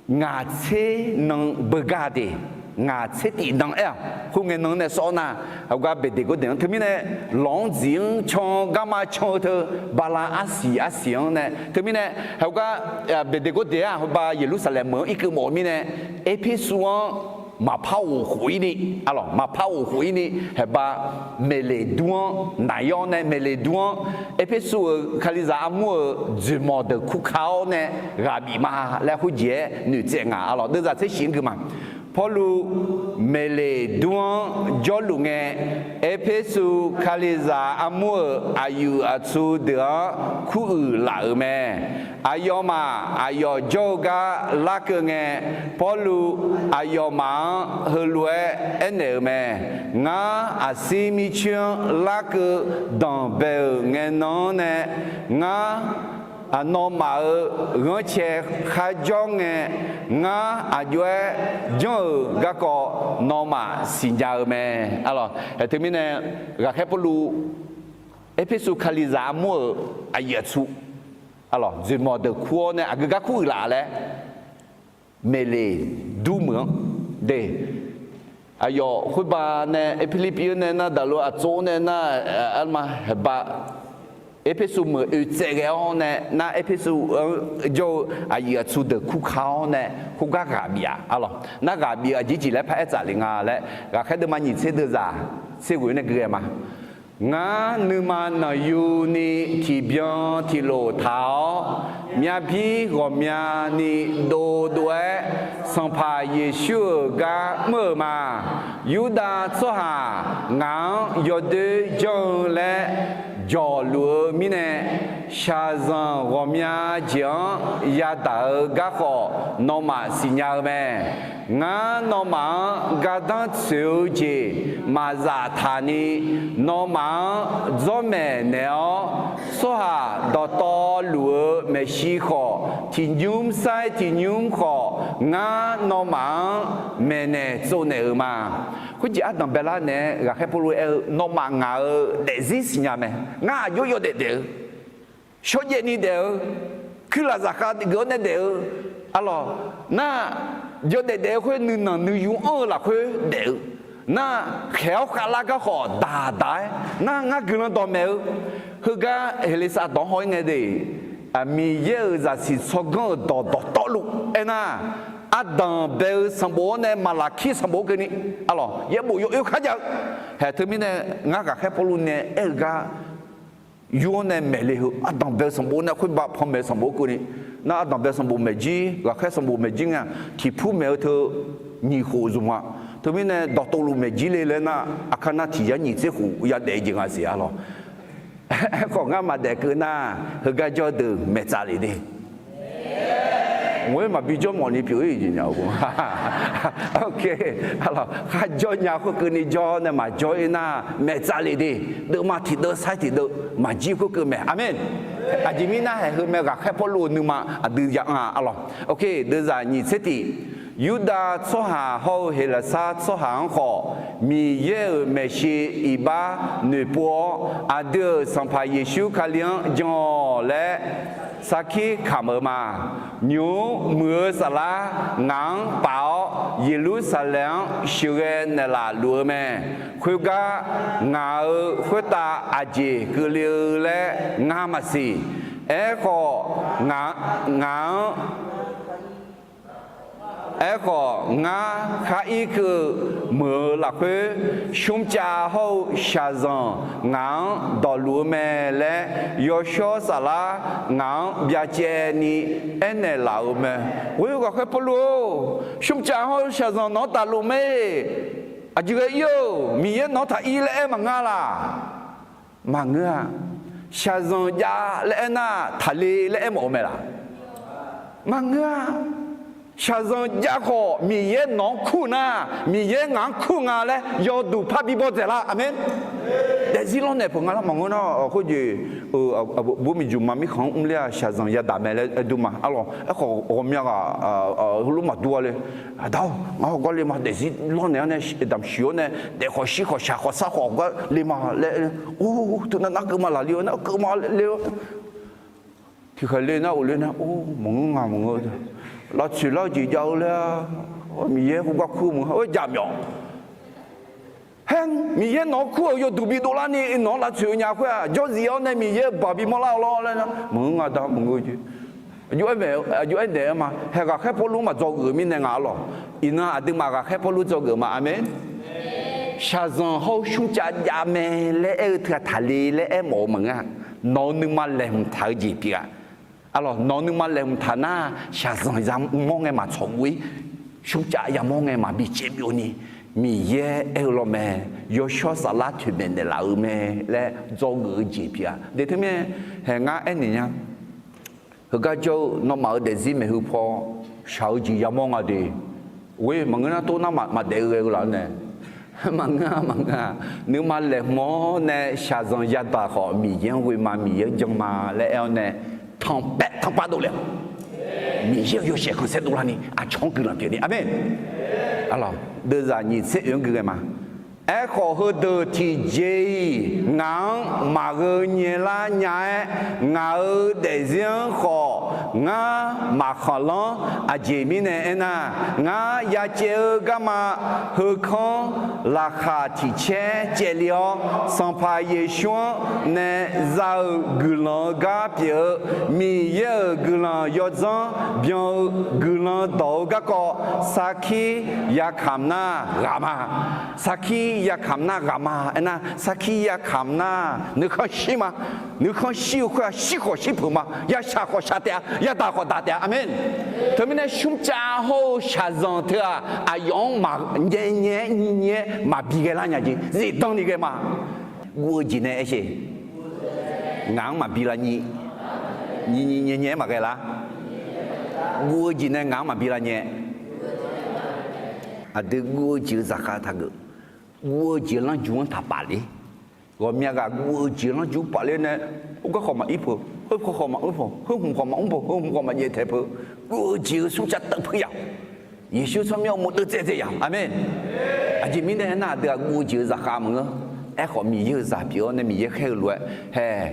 ngaq tser nan beugar de, ngaq tser tif nan aer-aq, khoerngae nan nae sawr-awr nar, heugar Beqdeqgordeq-anr teumirnae lawq-anr dziq-anr can-eu garma can-eu teu bala arsiq arsiq-anr nae teumirnae heugar Beqdeqgordeq-aq, heuba Yeqlursaqlaeq meuq-anr irkeuv mawf-eu mirnae, Erpersu-anr maqpar ghof khof ir ni, arlawr maqpar ghof khof ir ni, heuba maeqleq dur-anr naq-awr nae maeqleq dur-anr, Erpersu-euq Kalizaq armur-euq dzoeqmawq deuq kurka-awr nae ghaq bif ma laer khoerjeq-aer noeqtsaev nga arlawr. Deuvzaq tser shif-anr gui ma. Pawrluv maeqleq dur-anr jawrluf ngae, Erpersu Kalizaq armur-euq aqyuif aqtsu deuq-anr kuruiq laf-euq mae. Aqyawfmaf aqyawf jawr-eu gar larkeuv ngae, Pawrluv aqyawfmaf-anr heulof-aer aernaeq-euq mae. Ngar aqsir mircoer-anr larkeuv danqbae-euq ngae nan-anr nae, ngar nawmaf-euq ghanrcae kharjawr ngae, ngar aqjox-aer janr-euq garkawv nawmaf siqnya-eu mae. Arlawr, teumirnae ghaqkhaer Pawrluv Erpersu Kalizaq armur-euq aqyuif aqtsu, arlawr dzoeqmawq deuq kur-awr nae aqgeu gar kuruiq laf laer maeqleq dur meuq-anr de. Aqyawf khoerba nae Erpersu nae nar daqlo aqtsov nae nar, arma heuba Erpersu meuq oetsaev ghae-awr nae nar Erpersu-anr jawr-eu aqyuif aqtsu deuq kurka-awr nae khoergar ghaq bif-aq arlawr. Nar ghaq bif-eu aqjeq jeq laer paraer tsaf le nga laer ghaqkhaer deuvma nyiq tser deuvzaq tser ghoeq nae gui-aer ma. Ngar nuima nanqyuni tiqbyan tiqlof taq-awr, myavbir ghawqmyani dovdov-aer, Sanqpaq Yeqsur-euq gar mr-euq ma. Yurdav tsawrhaq ngaq-anr yawdoer janr-eu laer jawqluf-eu mirnae, shaqzanq ghawqmya jeq-anr yadaq-eu garkhawf nawmaf siqnya-eu mae. Ngar nawmaf-anr gardanr tsoeq-eu jeq maqzaf taq ni, nawmaf-anr dzawrmaeq naeq-awr, tsawrhaq dawqtawvluf-eu maeqshi khawf, tiqnymr sair tiqnymr khawf, ngar nawmaf-anr maeqnaeq tsovnaeq-euq ma. Khoerjeq ardanq baelar naeq-aer ghaqkhaer Pawrluv aer-eu, nawmaf ngaq-euq daefzir siqnya mae. Ngar aqjox yawdaef daef-eu shawrjaev ni daef-eu, kuirlaf zaqkhav geuf-awr nae daef-eu, arlawq, nar, yawdaef daef-eu khoer nuinanq nuiyu anr-eu lafkhoer daef-eu, nar, khaeq-awr khavlar gar khawf daqdaq-aer nar, ngar guiqlanq dawqmaeq-eu, heugar Heqleqsav dawq-anr haw-ir ngae de, Miqyaer-euq zaqsiq tsawrganr-euq dawq dawqtawvluf aernar, ardanq bae-eu sanqbof-awr nae Maqlaqkir sanqbof-anr keuvni, arlawq, yaerbof yawoer kharjav-eu. Haeq teumirnae ngar ghaqkhaer Pawrluv nae aer-eu gar yur-awr nae maeqle heu, ardanq bae-eu sanqbof nae khoerbav panmaeq-eu sanqbof-anr keuvni, nar ardanq bae sanqbof maeq jir, ghaqkhaer sanqbof maeq jir ngae, tiqpur maeq-eu teu nyiq khof zmq-a. Teumirnae dawqtawvluf maeq jir le laer nar, aqkar nar tiq yar nyiq tser khof yadaef jeq nga siq, arlawq. Aerkhawf ngar maqdaef keuv nar, heugar jawr deuq maeqtsaf lef de. Ngoer maqbi jawr mawf ni pyeuf-ir jeq nya-a. Kharjawr nya khoerkeuvni jawr nae maqjawr-ir nar, maeqtsaf lef de. Deuvma tiqdeuv sair tiqdeuv maqjir khoerkeuv mae. Aqmeq. Aqjeq mirnae haeq heu mae, ghaqkhaer Pawrluv-euq nuima aqdui ya-anr-a, arlawq. Deuvzaq nyiq tser tiq, Yurdav tsawrhaq hawr-eu Heqlaqsar tsawrhaq-anr khawf, Miqyaer-euq maeqshi iqbax noeqpov-awr, aqdui-euq Sanqpaq Yeqsur Kali-anr jan-awq laer sarkir kamq-eu ma. Nymq-mr muiq-eu saflar ngaq-anr paf-awr, Yeqlursaqlaeq-anr sheuqghae naeqlaf luf-eu mae. Khoergar, ngaq-euq khoertav aqjeq keuvle-eu laer ngar maqsiq. Aerkhawf, ngaq-anr Aerkhawf, ngar khar irkeuv meuq-eu lafkhoer, shmrcav hawr-eu shaqzanq ngaq-anr dawqluf-eu mae laer, yawshawr saflar ngaq-anr byacaevni aernaeq laf-euq mae. Ghoer-eu ghaqkhaer Pawrluv-or, shmrcav hawr-eu shaqzanq nawq-anr tafluf mae. Aqjeq ghae ir-eu, Miqyaer nawq-anr taq ir laer aer maqngeur laq? Maqngeur-a. Shaqzanq jav laer aernar, taqle laer aermawf-eu mae laq? Maqngeur-a. Shaqzanq jav khawf, Miqyaer nawq-anr kur nar, Miqyaer ngaq-anr kur nga laer yawduq parbi bawdzaeq lar. Aqmeq. Daefzir lawrnaeq peuq nga lar maqngeur nar, khoerjeq, bur miqjuq ma mirkhanq-anr mrler-a shaqzanq yadaq mae laer aer dur ma. Arlawq, aerkhawf ghawqmya ghaq heulof maqdur-a le. Aqda-or, ngar hawgar le ma, daefzir lawrnaeq-anr nae damq shuif-awr nae daef khawf shir khawf shaq khawf sar khawf gar le ma laer, or, teunav nar keuv ma laqli-awr nar keuv ma le-awr tiqkhaeq le nar of le nar, or, maqngeur nga maqngeur. Lavtsoeq lar-eu jeq jav-eu laer, Miqyaer khoergar kur meuq-a, or, jaqmyawf. Haer, Miqyaer nawq-anr kur-euq yawduq bidov larni nawq-anr lavtsoeq-eu nya khoer-aq, jawrziq-awr nae Miqyaer-euq baq bimawr lar-awq lawr laer nar, maqngeur nga da maqngeur jeq. Aqjox aer naeq-eu ma. Haeq ghaqkhaer Pawrluv-anr maqdzawgeuf-eu mirnae nga arlawq. Iqnan aqduimaf ghaqkhaer Pawrluv dzawgeuf ma. Aqmeq. Shaqzanq hawr-eu shmrcav jav mae laer aer-eu teu-aq taqle laer aermawf-eu maqngeur-a. Nawq-euq nuima laeqhmq taq-eu jeq pyeuf-a. Arlawq, nawq-euq nuima laeqhmq taq nar, shaqzanq yamawr ngae maqtsawq ghof-ir, shmrcav yamawr ngae maqbi caev byovni, Miqyaer aer-eu lawr mae, yawshawr saflar toeqmaeq naeqlaf-eu mae laer dzawgeuf-eu jeq pyeuf-a. Deq teumirnae, haeq ngar aernaeq nya. Heugar jawr-eu nawmaf-euq daefzir maeqhu paw shaq-eu jeq yamawr nga de. Ghoer maqngeur nar tov nar maqdaef-eu ghae-eu laf-anr nae, maqngeur-a maqngeur-a. Nuima laeqhmq-awr nae shaqzanq yadaq khawf Miqyaer-anr ghoe ma, Miqyaer-anr jan ma laer aer-awr nae, tanqpaev tanqpav dovle-awq. Miqyaer-euq yawshaef khanqsaer dovlarni aqcawq-anr guiqlanq pyeufni. Aqmeq. Deuvzaq nyiq tser oeq-anr gui ghae ma. Aerkhawf heudeuq tiqjeq-iq ngaq-anr maqgheu nyaelar nya-aer, ngaq-euq daefzir-anr khawf ngar maqkhanqlanr. Aqjeq mirnae aernar, ngar yacaev-eu garma heukanr laqkhaq tiq caer caevle-awr, Sanqpaq Yeqsur-anr nae za-euq guiqlanq-eu gar pyeuf-eu Miqyaer-euq guiqlanq yawdzanr byan-eu guiqlanq dawq-eu garkawv sarkir yakamq nar ghaq ma. Sarkir yakamq nar ghaq ma. Aernar, sarkir yakamq nar nuikhanr shir ma. Nuikhanr shir-eu khoer-aq, shir khawf shir peuq ma. Yashaq khawf shaq taef-a, yadaq khawf daq taef-a. Aqmeq. Teumirnae shmrcav hawr-eu shaqzanq teu-aq, aqyawf-anr maqnyae nyae-aer nyi nyi-aer maqbi ghae lar nya jeq zifdan ni ghae ma. Guv-eu jeq nae aer sher. Ngaq-anr maqbi lar nyi. Nyi nyi nyae nyae-aer maqghae lar. Guv-eu jeq nae ngaq-anr maqbi lar nyae. Aqdui guv-eu jeq-eu zaqkhav taqgeuf. Guv-eu jeq-eu lanrju-anr taqpaf ler. Ghawqmya ghaq guv-eu jeq-eu lanrju paf ler nae, khoergar khawf maqir peuq, khoergar khawf maqmr peuq, khoerhmq khawf maqmr peuq, khoerhmq khawf maqjaev taeq peuq. Guv-eu jeq-eu smrcav teuv puir yaq. Yeqsur tsawrmyanr-eu maqdeuv tsaev tsaev yaq. Aqmeq. Aqjeq mirnae aernar, aqdui-aq guv-eu jeq-eu zaqkhav maqngeur. Aerkhawf Miqyaer-euq zaq pyeuf-awr nae Miqyaer khaer-eu lof-aer haeq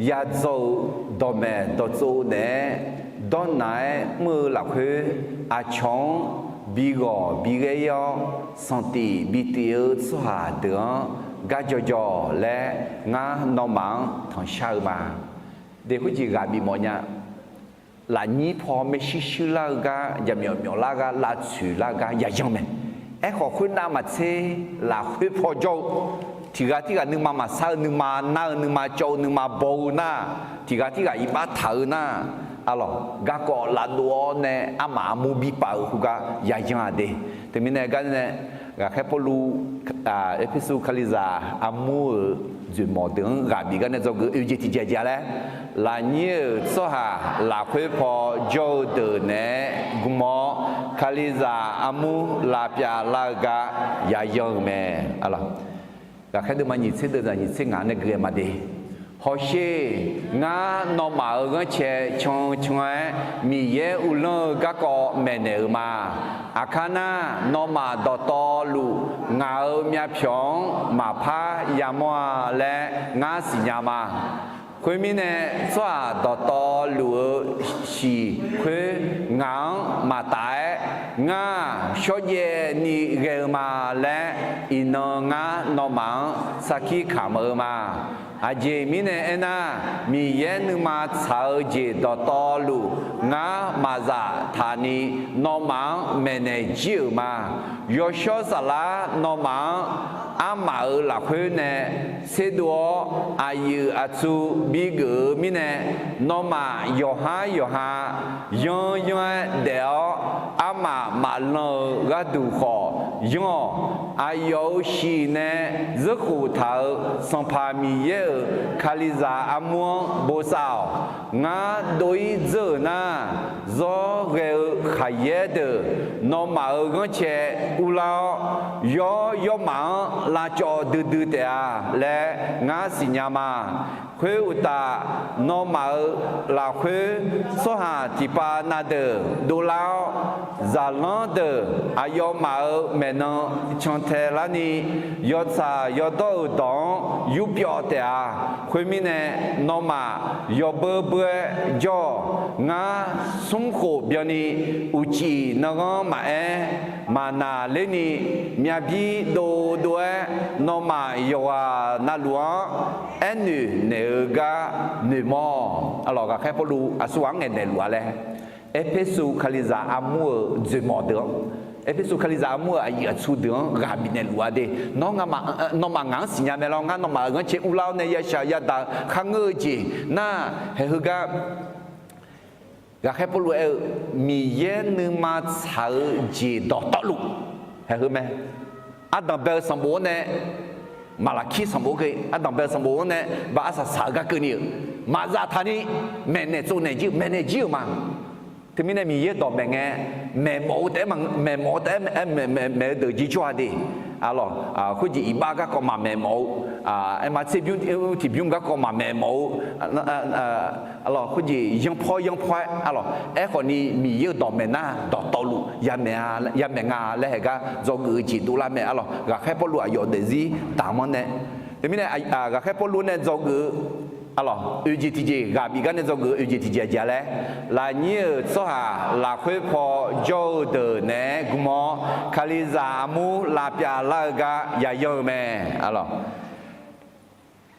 yadzaw-eu dawqmaeq dawqtsov naeq-aer dawrnaq-aer mr-eu lafkhoer, aqcawq-anr bi ghawq bi ghaer-ir-awr, sanqtif bi tif-eu tsawrhaq deuq-anr gar jawrjawr laer, ngar nawmaf-anr tanqshar-eu ma. Deq khoerjeq ghaq bif mawf nya. Lafnyir paw maershuir shuirlar-eu gar, jaqmyawf myawflar gar, lavtsoeq lar gar yayan mae. Aerkhawf, khoernav maqtser, lafkhoer paw jawr-eu, tiq ghaq tirghaq nuima maqsar-eu, nuima nar-eu, nuima cawv-eu, nuima baw-eu nar, tiq ghaq tirghaq iqbax taq-eu nar, arlawq, garkawv lavdov-awr nae armaf armur bi paf-eu khoergar yayan-aq de. Teumirnae gar nae, ghaqkhaer Pawrluv, Erpersu Kalizaq armur-euq dzoeqmawq deuq-anr ghaq bif gar nae dzawgeuf oe jeq tiqjeq jeq-a laer, lafnyir-euq tsawrhaq lafkhoer paw jawr-eu deuq naeq-aer gm-awr, Kalizaq armur lavpyav lar-eu gar yayan-eu mae. Ghaqkhaer deuvma nyiq tser deuv zaq nyiq tser ngaq nae gui-aer ma de. Hawsher, ngar nawmaf-euq ghanrcae can can-aer Miqyaer uvlanr-eu garkawv maeqnaeq-euq ma. Aqkar nar, nawmaf dawqtawvluf ngaq-euq myavpyawq-anr maqpar yamawr-a laer ngar siqnya ma. Khoermirnae, tsawrhaq dawqtawvluf-eu shiq khoer ngaq-anr maqtaf-aer, ngar shawrjaev ni ghae-eu ma laer, iqnan ngar nawmaf-anr sarkir kamq-eu ma. Aqjeq mirnae aernar, Miqyaer nuima tsaq-eu jeq dawqtawvluf ngar maqzaf taqni nawmaf-anr maeqnaeq jir-euq ma. Yawshawr saflar nawmaf-anr armaf-euq lafkhoer nae tserdov-awr, aqyuif aqtsu bigeuf-eu mirnae, nawmaf yawqhar yawqha yanryanr-aer daef-awr, armaf maqlan-euq gharduq khawf yanr-awq. Aqyawf-euq shiq nae zeurkhof taq-euq Sanqpaq Miqyaer-euq Kalizaq armur-anr bosav-awq. Ngar dov-ir dzeur-euq nar, zawr ghae-eu khaqyaer deuq nawmaf-euq ghanrcae urlar-awr, yawr yawrmaf-anr lavcawv duidui taef-a laer ngar siqnya ma. Khoeruqtaf, nawmaf-euq lafkhoer tsawrhaq tiqpav na deuq dovlar-awr, zaqlanr deuq aqyawfmaf-euq maeqnan cantae larni, yawtsaq yawdawr-euq dawq-anr yurpyawv taef-a. Khoermirnae, nawmaf yawbeur beur-aer jawr-awq. Ngar smrkhof byanni uqcif nanghanr maqaer, maqnaqlerni, myavbir dovdov-aer nawmaf yawqghaq navluf-anr aernoeq naeq-eu gar noeqmawr-awq. Arlawq, ghaqkhaer Pawrluv aqsurghaq-anr ngaeqnaeq luf-a laer, Erpersu Kalizaq armur-euq dzoeqmawq deuq-anr, Erpersu Kalizaq armur-euq aqyuif aqtsu deuq-anr ghaq bifnaeq luf-a de. Nawr, nawmaf ngaq-anr siqnya mae lawr. Ngar nawmaf-euq ghanrcae urlar-awr nae yashaq yadaq-eu kharngeur-eu jeq nar, haeq heugar Ghaqkhaer Pawrluv aer-eu, Miqyaer nuima tsaq-eu jeq dawqtawvluf, haeq heu mae. Ardanq bae-eu sanqbof-anr nae, Maqlaqkir sanqbof-anr keuv, ardanq bae-eu sanqbof-anr nae, ba arsaq saq-eu gar keuvni-euq, maqzaf taqni, maeqnaeq tsovnaeq jir-eu, maeqnaeq jir-euq ma. Teumirnae Miqyaer dawq maeq ngae, maeqmawf-eu taef-aer, maeqmawf-eu taef-aer, maeq-eu deuq jir jawr-a de. Arlawq, khoerjeq iqbax garkawv maqmaeq mawf-eu, aerma tserbymr tiqbymr garkawv maqmaeq mawf-eu, arlawq, khoerjeq yanrpawr yanrpawr-aer, arlawq, aerkhawfni Miqyaer-euq dawq maeq nar dawqtawvluf yamaeq nga laer haeq gar dzawgeuf-eu jeq dovlar mae. Arlawq, Ghaqkhaer Pawrluv aqyawf daefzir daq-anr nae, teumirnae Ghaqkhaer Pawrluv nae dzawgeuf-eu, arlawq, oeq jeq tiqjeq, ghaq bif gar nae dzawgeuf-eu oeq jeq tiqjeq aqjeq laer, lafnyir-euq tsawrhaq lafkhoer paw jawr-eu deuq naeq-aer gm-awr, Kalizaq armur lavpyav lar-eu gar yayanr-eu mae. Arlawq,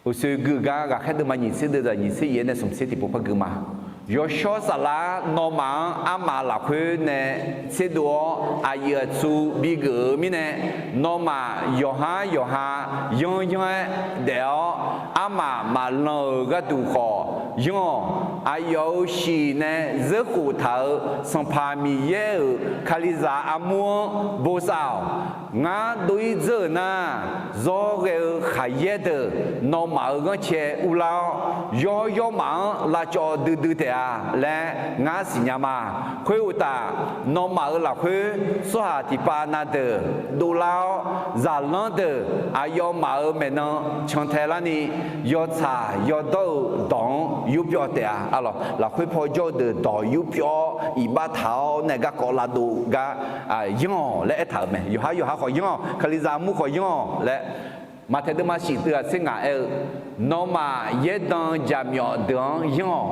uqshoe gui-eu gar Ghaqkhaer deuvma nyiq tser deuvzaq nyiq tser yaef nae smq tser tiqpov par gui ma. Yawshawr saflar nawmaf-anr armaf lafkhoer nae tserdov-awr, aqyuif aqtsu bigeuf-eu mirnae, nawmaf yawqhar yawqha yanryanr-aer daef-awr, armaf maqlan-euq gharduq khawf yanr-awq. Aqyawf-euq shiq nae zeurkhof taq-euq Sanqpaq Miqyaer-euq Kalizaq armur-anr bosav-awq. Ngar dov-ir dzeur-euq nar, zawr ghae-eu khaqyaer deuq nawmaf-euq ghanrcae urlar-awr, yawr yawrmaf-anr lavcawv duidui taef-a laer ngar siqnya ma. Khoeruqtaf, nawmaf-euq lafkhoer tsawrhaq tiqpav na deuq dovlar-awr, zaqlanr deuq aqyawfmaf-euq maeqnan cantae larni, yawtsaq yawdawr-eu dawq-anr yurpyawv taef-a. Arlawq, lafkhoer paw jawr-eu deuq dawq yurpyawv-awr iqbax taq-awr nae garkawv lavdov gar yanr-awq laer aertaq-euq mae. Yawqhar yawqha khawf yanr-awq, Kalizaq armur khawf yanr-awq laer Maqtaeq deuvma shif teughaq tser ngaq aer-eu, nawmaf yaerdan jaqmyawf deuq-anr yanr-awq.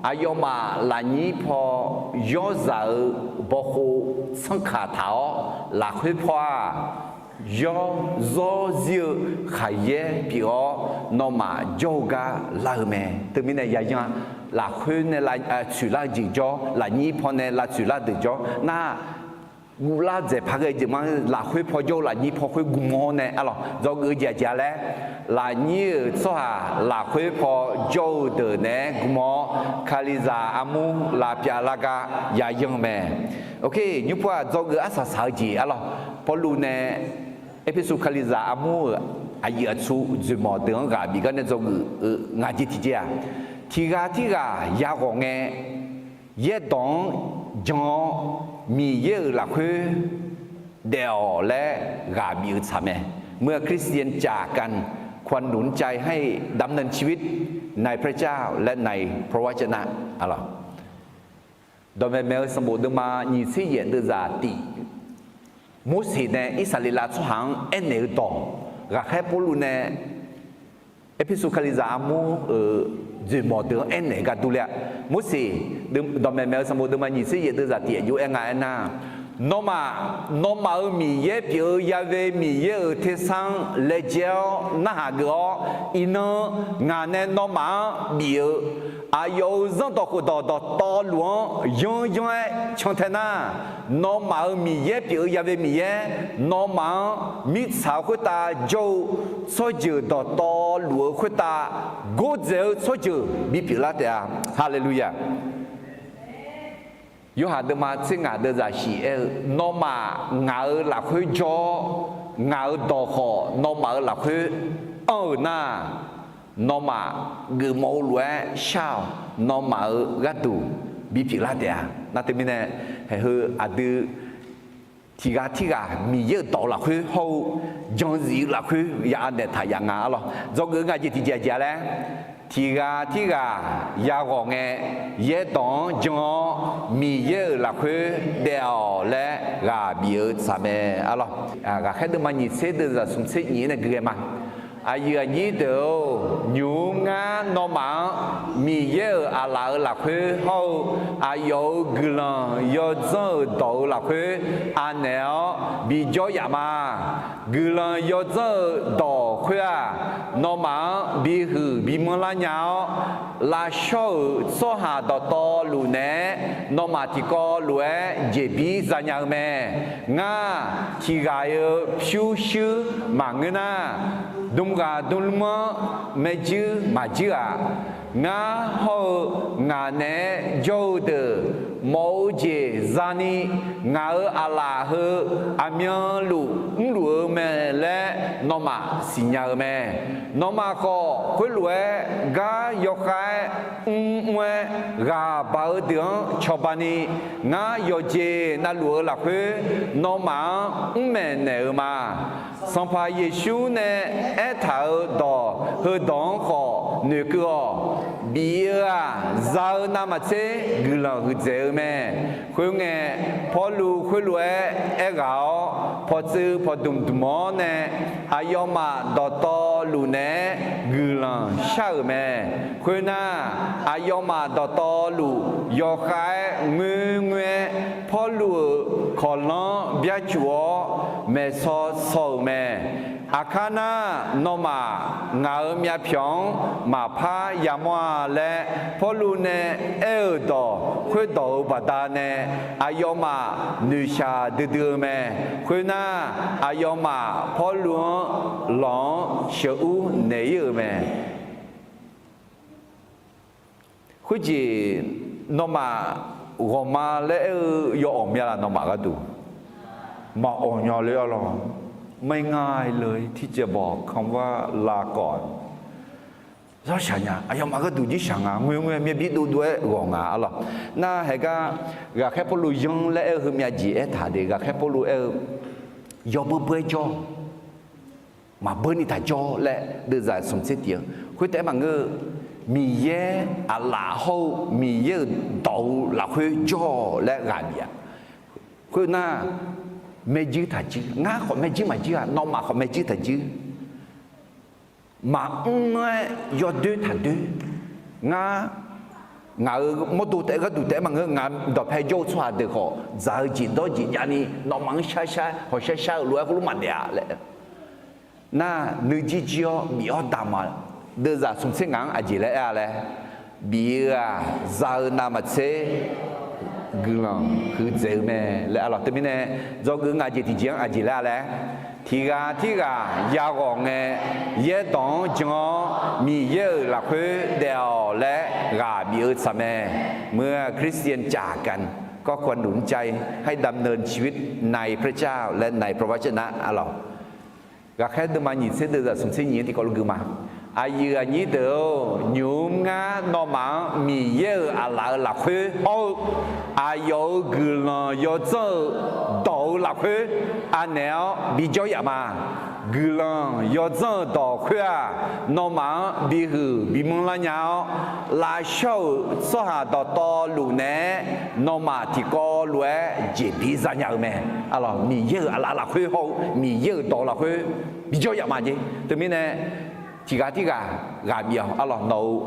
Aqyawfmaf lafnyir paw yawrzaq-eu bawkhov tsanrkaq taq-awr, lafkhoer paw-aq, yawr zawr zir-eu khaqyaer pyeuf-awr, nawmaf jawr-eu gar lar-eu mae. Teumirnae yaqyan lafkhoer nae tsoeqlar-eu jeq jawr, lafnyir paw nae lavtsoeqlar deuq jawr nar, guvlar dzaeq paq ghae jeq ma. Lafkhoer paw jawr-eu lafnyir paw khoer gmq-awr nae arlawq, dzawgeuf-eu jeq aqjeq-a laer, lafnyir-euq tsawrhaq lafkhoer paw jawr-eu deuq naeq-aer gmq-awr, Kalizaq armur lavpyav lar gar yayan-eu mae. Nymr pov-aq, dzawgeuf arsaq saq-eu jeq arlawq, Pawrluv nae Erpersu Kalizaq armur-euq aqyuif aqtsu dzoeqmawq deuq-anr ghaq bif gar nae dzawgeuf-eu ngaq jeq tiqjeq-aq, tiq ghaq tirghaq yaghawq ngae, yaerdawq-anr jan-awr, Miqyaer-euq lafkhoer daef-awq laer ghaq bif-eu tsaq mae. เมื่อคริสเตียนจากกัน ควรหนุนใจให้ดำเนินชีวิตในพระเจ้าและในพระวจนะ arlawq. Dawqmaeq maeq-eu sanqbof deuvma nyiq tser yaef deuvzaq tif, Morseq nae Irsaqleqlav tsawrhaq-anr aernaeq-eu dawq, ghaqkhaer Pawrluv nae Erpersu Kalizaq armur-euq dzoeqmawq deuq-anr aernaeq gar durler-a. Morseq, dawqmaeq maeq-eu sanqbof deuvma nyiq tser yaef deuvzaq tif aqjox aer nga aernar, nawmaf, nawmaf-euq Miqyaer pyeuf-eu Ya'we Miqyaer-euq tersar-anr laejae-awr narhaq geuf-awr, iqnan ngaq nae nawmaf-anr bif-eu aqyawf-euq zanrdawq khofdawq dawqtawvluf-anr yanryanr-aer cantae nar, nawmaf-euq Miqyaer pyeuf-eu Ya'we Miqyaer, nawmaf-anr mirtsaq-eu khoertav jawr-eu tsawrjeuq dawqtawvluf-eu khoertav gordzaeq-eu tsawrjeuq bipyeuf lar taef-a. Haleluya! Yorhaq deuvma tser ngaq deuvzaq shif aer-eu, nawmaf ngaq-euq lafkhoer jawr-awr, ngaq-euq dawq khawf nawmaf-euq lafkhoer anr-euq nar, nawmaf geufmawf-eu lof-aer shar-awq. Nawmaf-euq gharduq bipyeuf lar taef-a. Nar teumirnae, haeqheu aqdui tiq ghaq tirghaq Miqyaer-euq dawq-eu lafkhoer hawr-eu janzif-eu lafkhoer ya anaeq taq yaf nga arlawq. Dzawgeuf-eu ngaq jeq tiqjeq aqjeq-a laer, tiq ghaq tirghaq yaghawq ngae, yaerdawq-anr jan-awr Miqyaer-euq lafkhoer daef-awq laer ghaq bif-eu tsaq mae arlawq. Ghaqkhaer deuvma nyiq tser deuvzaq smq tser nyiq nae gui ghae ma. Aqyuif aqnyir deuq-or, nymq-mr ngar nawmaf-anr Miqyaer-euq aqlaf-euq lafkhoer hawr-eu aqyawf-euq guiqlanq yawdzanr-euq dawq-eu lafkhoer anaeq-awr bijawr yaf ma. Guiqlanq yawdzanr-eu dawq khoer-aq, nawmaf-anr bihuiq bimanr lar nya-awr, lavshawr-euq tsawrhaq dawqtawvluf naeq-aer nawmaf tiqkawv lof-aer jeqbir zanya-eu mae. Ngar tiq ghaq-euq pyurshuir maqngeur nar, dmq ghaq dmq lmr-anr maerjuir maqjuir-aq, ngar hawr-eu ngaq naeq-aer jawr-eu deuq mawf-eu jeq zani ngaq-euq aqlaf heu aqmyanluf mrluf-eu mae laer nawmaf siqnya-eu mae. Nawmaf khawf khoerlof-aer gar yawkhav-aer mrmr-aer ghaq baq-eu deuq-anr cawba ni, ngar yawqjeq navluf-eu lafkhoer nawmaf-anr mrmaeq naeq-eu ma. Sanqpaq Yeqsur nae aertaq-euq dawq heudawq-anr khawf noeqkeuv-awq. Bif-eu-aq, za-eu navmaqtser guiqlanq huiqdzaeq-eu mae. Khoerngae, Pawrluv khoerlof-aer aerghaq-awr, pawqtsuif pawqdmq dmq-awr nae aqyawfmaf dawqtawvluf naeq-aer guiqlanq shar-euq mae. Khoernar, aqyawfmaf dawqtawvluf yawkhav-aer ngoerngoer-aer, Pawrluv-euq kawqlanr byarcuf-awr maeqsaw saw-euq mae. Aqkar nar, nawmaf ngaq-euq myavpyawq-anr maqpar yamawr-a laer, Pawrluv nae aer-euq dawq khoerdawq-euq baqdanae, aqyawfmaf noeqshaq duidui-eu mae. Khoernar, aqyawfmaf Pawrluv-anr lawq-anr sheuqur naeq-ir-euq mae. Khoerjeq nawmaf ghawqma laer aer-eu yawawq mya laf nawmaf gharduq maqawq nya le arlawq. ไม่ง่ายเลยที่จะบอกคำว่า ลาก่อน. Zawr shaq nya, aqyawfmaf gharduq jirshaq nga, ngoerngoer-aer myavbir dovdov-aer ghawq nga arlawq. Nar haeqgar, ghaqkhaer Pawrluv yanr laer aer-eu heumyav jeq aertaq de, ghaqkhaer Pawrluv aer-eu, yawbeur beur-aer jawr, maqbeur ni taq jawr laer deuvzaq smq tser tif-eu. Khoertaef-aer maqngeur-eu, Miqyaer aqlaf hawr-eu Miqyaer-euq dawq-eu lafkhoer jawr-awq laer ghaq bif-a. Khoernar, maerjuir taqjuir, ngar khawf maerjuir maqjuir-a, nawmaf khawf maerjuir taqjuir. maqmr-aer yawdoer taqdoer. Ngar, ngaq-euq mawrdo taef-aer gharduq taef-aer maqngeur, ngaq dawqpae jawr-eu tsawrhaq deuq khawf, dzaq-eu jeq dawr jeq javni nawmaf-anr shar shar hawq shar shar-eu lof-aer khoerlof maqdaef-a laer. Nar nuijir jir-awr bif-awr damq-aq, deuvzaq smq tser ngaq-anr aqjeq laer aer-a laer, bif-eu-aq, za-eu navmaqtser guiqlanq huiqdzaeq-eu mae laer arlawq. Teumirnae dzawgeuf ngaq jeq tiqjeq-anr aqjeq laer-a laer, tiqghaq tirghaq yaghawq ngae, yaerdawq-anr jan-awr Miqyaer-euq lafkhoer daef-awq laer ghaq bif-eu tsaq mae. เมื่อคริสเตียนจากกัน ก็ควรหนุนใจให้ดำเนินชีวิตในพระเจ้า และในพระวจนะ arlawq. Ghaqkhaer deuvma nyiq tser deuvzaq smq tser nyiq-anr tiqkawv lof gui ma. Aqyuif aqnyir deuq-or, nymq-mr ngar nawmaf-anr Miqyaer-euq aqlaf-euq lafkhoer hawr-eu, aqyawf-euq guiqlanq yawdzanr-eu dawq-eu lafkhoer anaeq-awr bijawr yaf ma. Guiqlanq yawdzanr-eu dawq khoer-aq, nawmaf-anr bihuiq bimanr lar nya-awr, lavshawr-euq tsawrhaq dawqtawvluf naeq-aer nawmaf tiqkawv lof-aer jeqbir zanya-eu mae. Arlawq, Miqyaer-euq aqlaf lafkhoer hawr-eu Miqyaer-euq dawq lafkhoer bijawr yaf ma jeq. Teumirnae tiqghaq tirghaq ghaq bif-awq. Arlawq, nawq-euq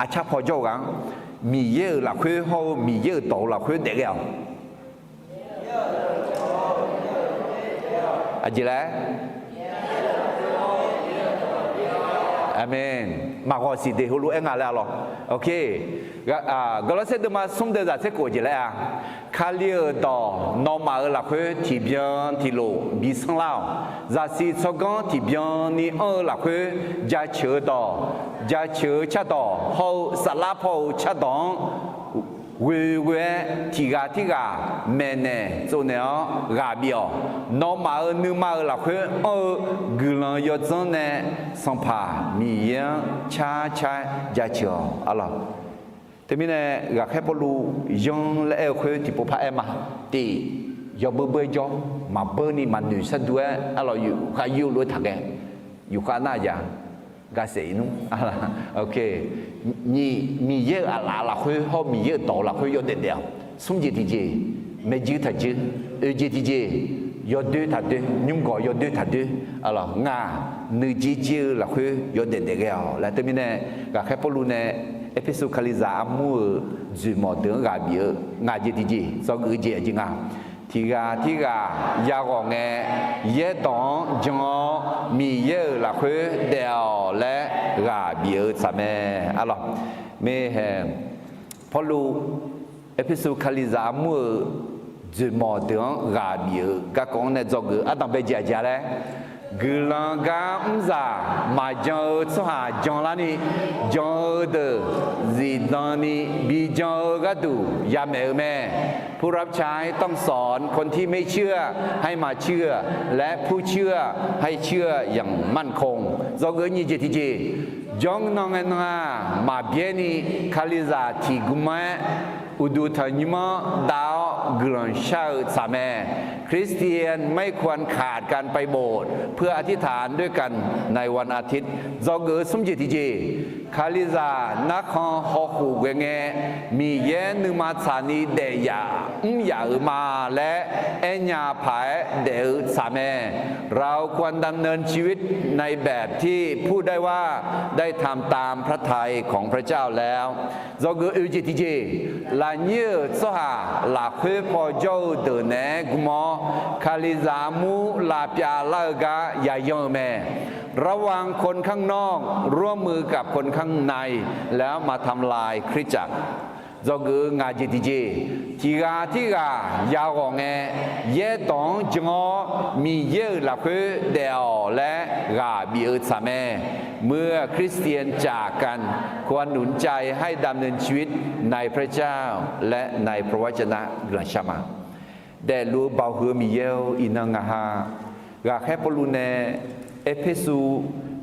arcar paw jawr-eu ghaq-anr Miqyaer-euq lafkhoer hawr-eu Miqyaer-euq dawq-eu lafkhoer daef ghae-awq. Aqjeq laer? Aqmeq. Maqghawq siqdeq heulof-aer nga laer arlawq. Gawrlawrsaer deuvma smr deuvzaq tser khof jeq laer-a, Kali-euq dawq nawmaf-euq lafkhoer tiqbyan tiqlof bi sanrlar-awq. Zaqsiq tsawrganr tiqbyan ni anr-eu lafkhoer jaceuq-eu dawq, jaceuq-eu cardawq hawr-eu saflar paw-eu cardawq-anr ghoeghoe-aer tiqghaq tirghaq maeqnaeq tsovnaeq-awr ghaq bif-awq. Nawmaf-euq nuima-euq lafkhoer anr-eu guiqlanq yawdzanr nae Sanqpaq Miqyaer-anr carcar-aer jaceuq-awq arlawq. Teumirnae ghaqkhaer Pawrluv yanr laer aer-eu khoer tiqpov par aer ma. Tif, yawbeur beur-aer jawr, maqbeur ni maqnoeq shardur-aer arlawq, yufkhav yur-eu lof-aer taqghae. Yufkhav nar aqja, gasaef-ir nmr. Nyiq, Miqyaer-euq aqlaf lafkhoer hawr Miqyaer-euq dawq-eu lafkhoer yawdaef daef-awq. Smr jeq tiqjeq, maeqjuir taqjuir. Oeq jeq tiqjeq, yawdoer taqdoer, nymrgawq yawdoer taqdoer. Ngaq, nuijir jir-eu lafkhoer yawdaef daef ghae-awq laer teumirnae, ghaqkhaer Pawrluv nae Erpersu Kalizaq armur-euq dzoeqmawq deuq-anr ghaq bif-eu ngaq jeq tiqjeq, dzawgeuf-eu jeq aqjeq nga. Tiqghaq tirghaq yaghawq ngae, yaerdawq-anr jan-awr Miqyaer-euq lafkhoer daef-awq laer ghaq bif-eu tsaq mae. Arlawq, meqhae Pawrluv Erpersu Kalizaq armur-euq dzoeqmawq deuq-anr ghaq bif-euq garkawv-anr nae dzawgeuf ardanq bae jeq aqjeq-a laer, guiqlanq gar mrzaq maqjan-eu tsawrhaq janlarni, jan-eu deuq zifdan ni bi jan-eu gharduq yamaeq-eu mae. ผู้รับใช้ต้องสอนคนที่ไม่เชื่อ ให้มาเชื่อ และผู้เชื่อ ให้เชื่ออย่างมั่นคง Dzawgeuf nyiq jeq tiqjeq, janr nan ngae nan-aq, maqbyaer ni Kalizaq tiq gmr-aer uqduq tanqnymr-anr dav-awr guiqlanq shar-eu tsaq mae. คริสเตียนไม่ควรขาดการไปโบสถ์ เพื่ออธิษฐานด้วยกันในวันอาทิตย์ Dzawgeuf smr jeq tiqjeq, Kalizaq narkhan hawkhof ghae ngae, Miqyaer nuima tsaqni daefyaf mr yaf-euq ma laer aernya paq-aer daef-eu tsaq mae. เราควรดำเนินชีวิตในแบบที่พูดได้ว่าได้ทำตามพระทัยของพระเจ้าแล้ว Dzawgeuf oeq jeq tiqjeq, lafnyir-euq tsawrhaq lafkhoer paw jawr-eu deuq naeq-aer gm-awr, Kalizaq armur lavpyav lar-eu gar yayan-eu mae. ระวังคนข้างนอก ร่วมมือกับคนข้างใน แล้วมาทำลายคริสตจักร Dzawgeuf-eu ngaq jeq tiqjeq, tiqghaq tirghaq yaghawq ngae, yaerdawq-anr jan-awr Miqyaer-euq lafkhoer daef-awq laer ghaq bif-eu tsaq mae. เมื่อคริสเตียนจากกัน ควรหนุนใจให้ดำเนินชีวิตในพระเจ้า และในพระวจนะ guiqlanq shar ma. Daefluf-eu baoq huiq-eu Miqyaer-or, iqnan ngaq ha ghaqkhaer Pawrluv nae Erpersu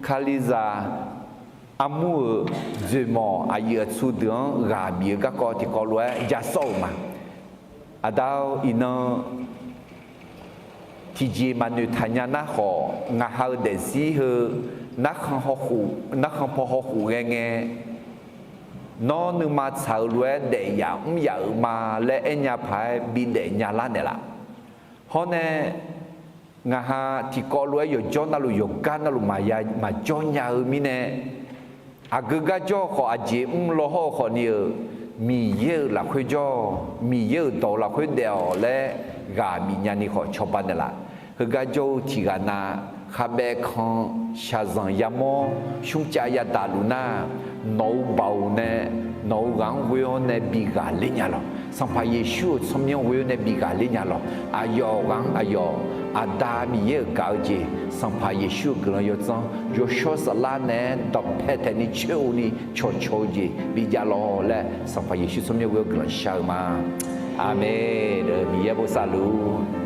Kalizaq armur-euq dzoeqmawq aqyuif aqtsu deuq-anr ghaq bif-eu garkawv tiqkawv lof-aer ja sawr-euq ma. Aqda-or, iqnan tiqjeq maqnoeq taqnya nar khawf, ngaq ha-eu daefzir heu narkhan paw hawkhof ghae ngae, nawr nuima tsaq-eu lof-aer daefyaf mr yaf-euq ma laer aernya paq-aer bidaef nya lar naeqlaf. Hawr nae Ngaq ha tiqkawv lof-aer yawqjawr navluf yawqgar navluf maqya maqjawr nya-eu mirnae, aqgeu gar jawr-eu khawf, aqjeq mr law hawr-eu khawfni-eu, Miqyaer-euq lafkhoer jawr-awq, Miqyaer-euq dawq-eu lafkhoer daef-awq laer ghaq bifnya ni khawf cawba naeqlaf. Heugar jawr-eu tiqghaq nav, khabaev kan, shaqzanq yamawr, shmrcav yadaq luf nar, nawq-euq baoq nae, nawq-euq ghaq-anr ghoe-awr nae bi ghaqler nya lawq. Sanqpaq Yeqsur-euq tsawrmyanr ghoe-awr nae bi ghaqler nya lawq. Aqyawf ghaq-anr aqyawf, Aqda Miqyaer-euq gaq-eu jeq, Sanqpaq Yeqsur-euq guiqlanq yawdzanr, yawshawr saflar naeq-aer dawqpae taeqni coer-eu ni cawqcawq-eu jeq bijav lawq laer, Sanqpaq Yeqsur tsawrmyanr ghoe-awr guiqlanq shar-eu ma. Aqmeq. Miqyaer bosav luf.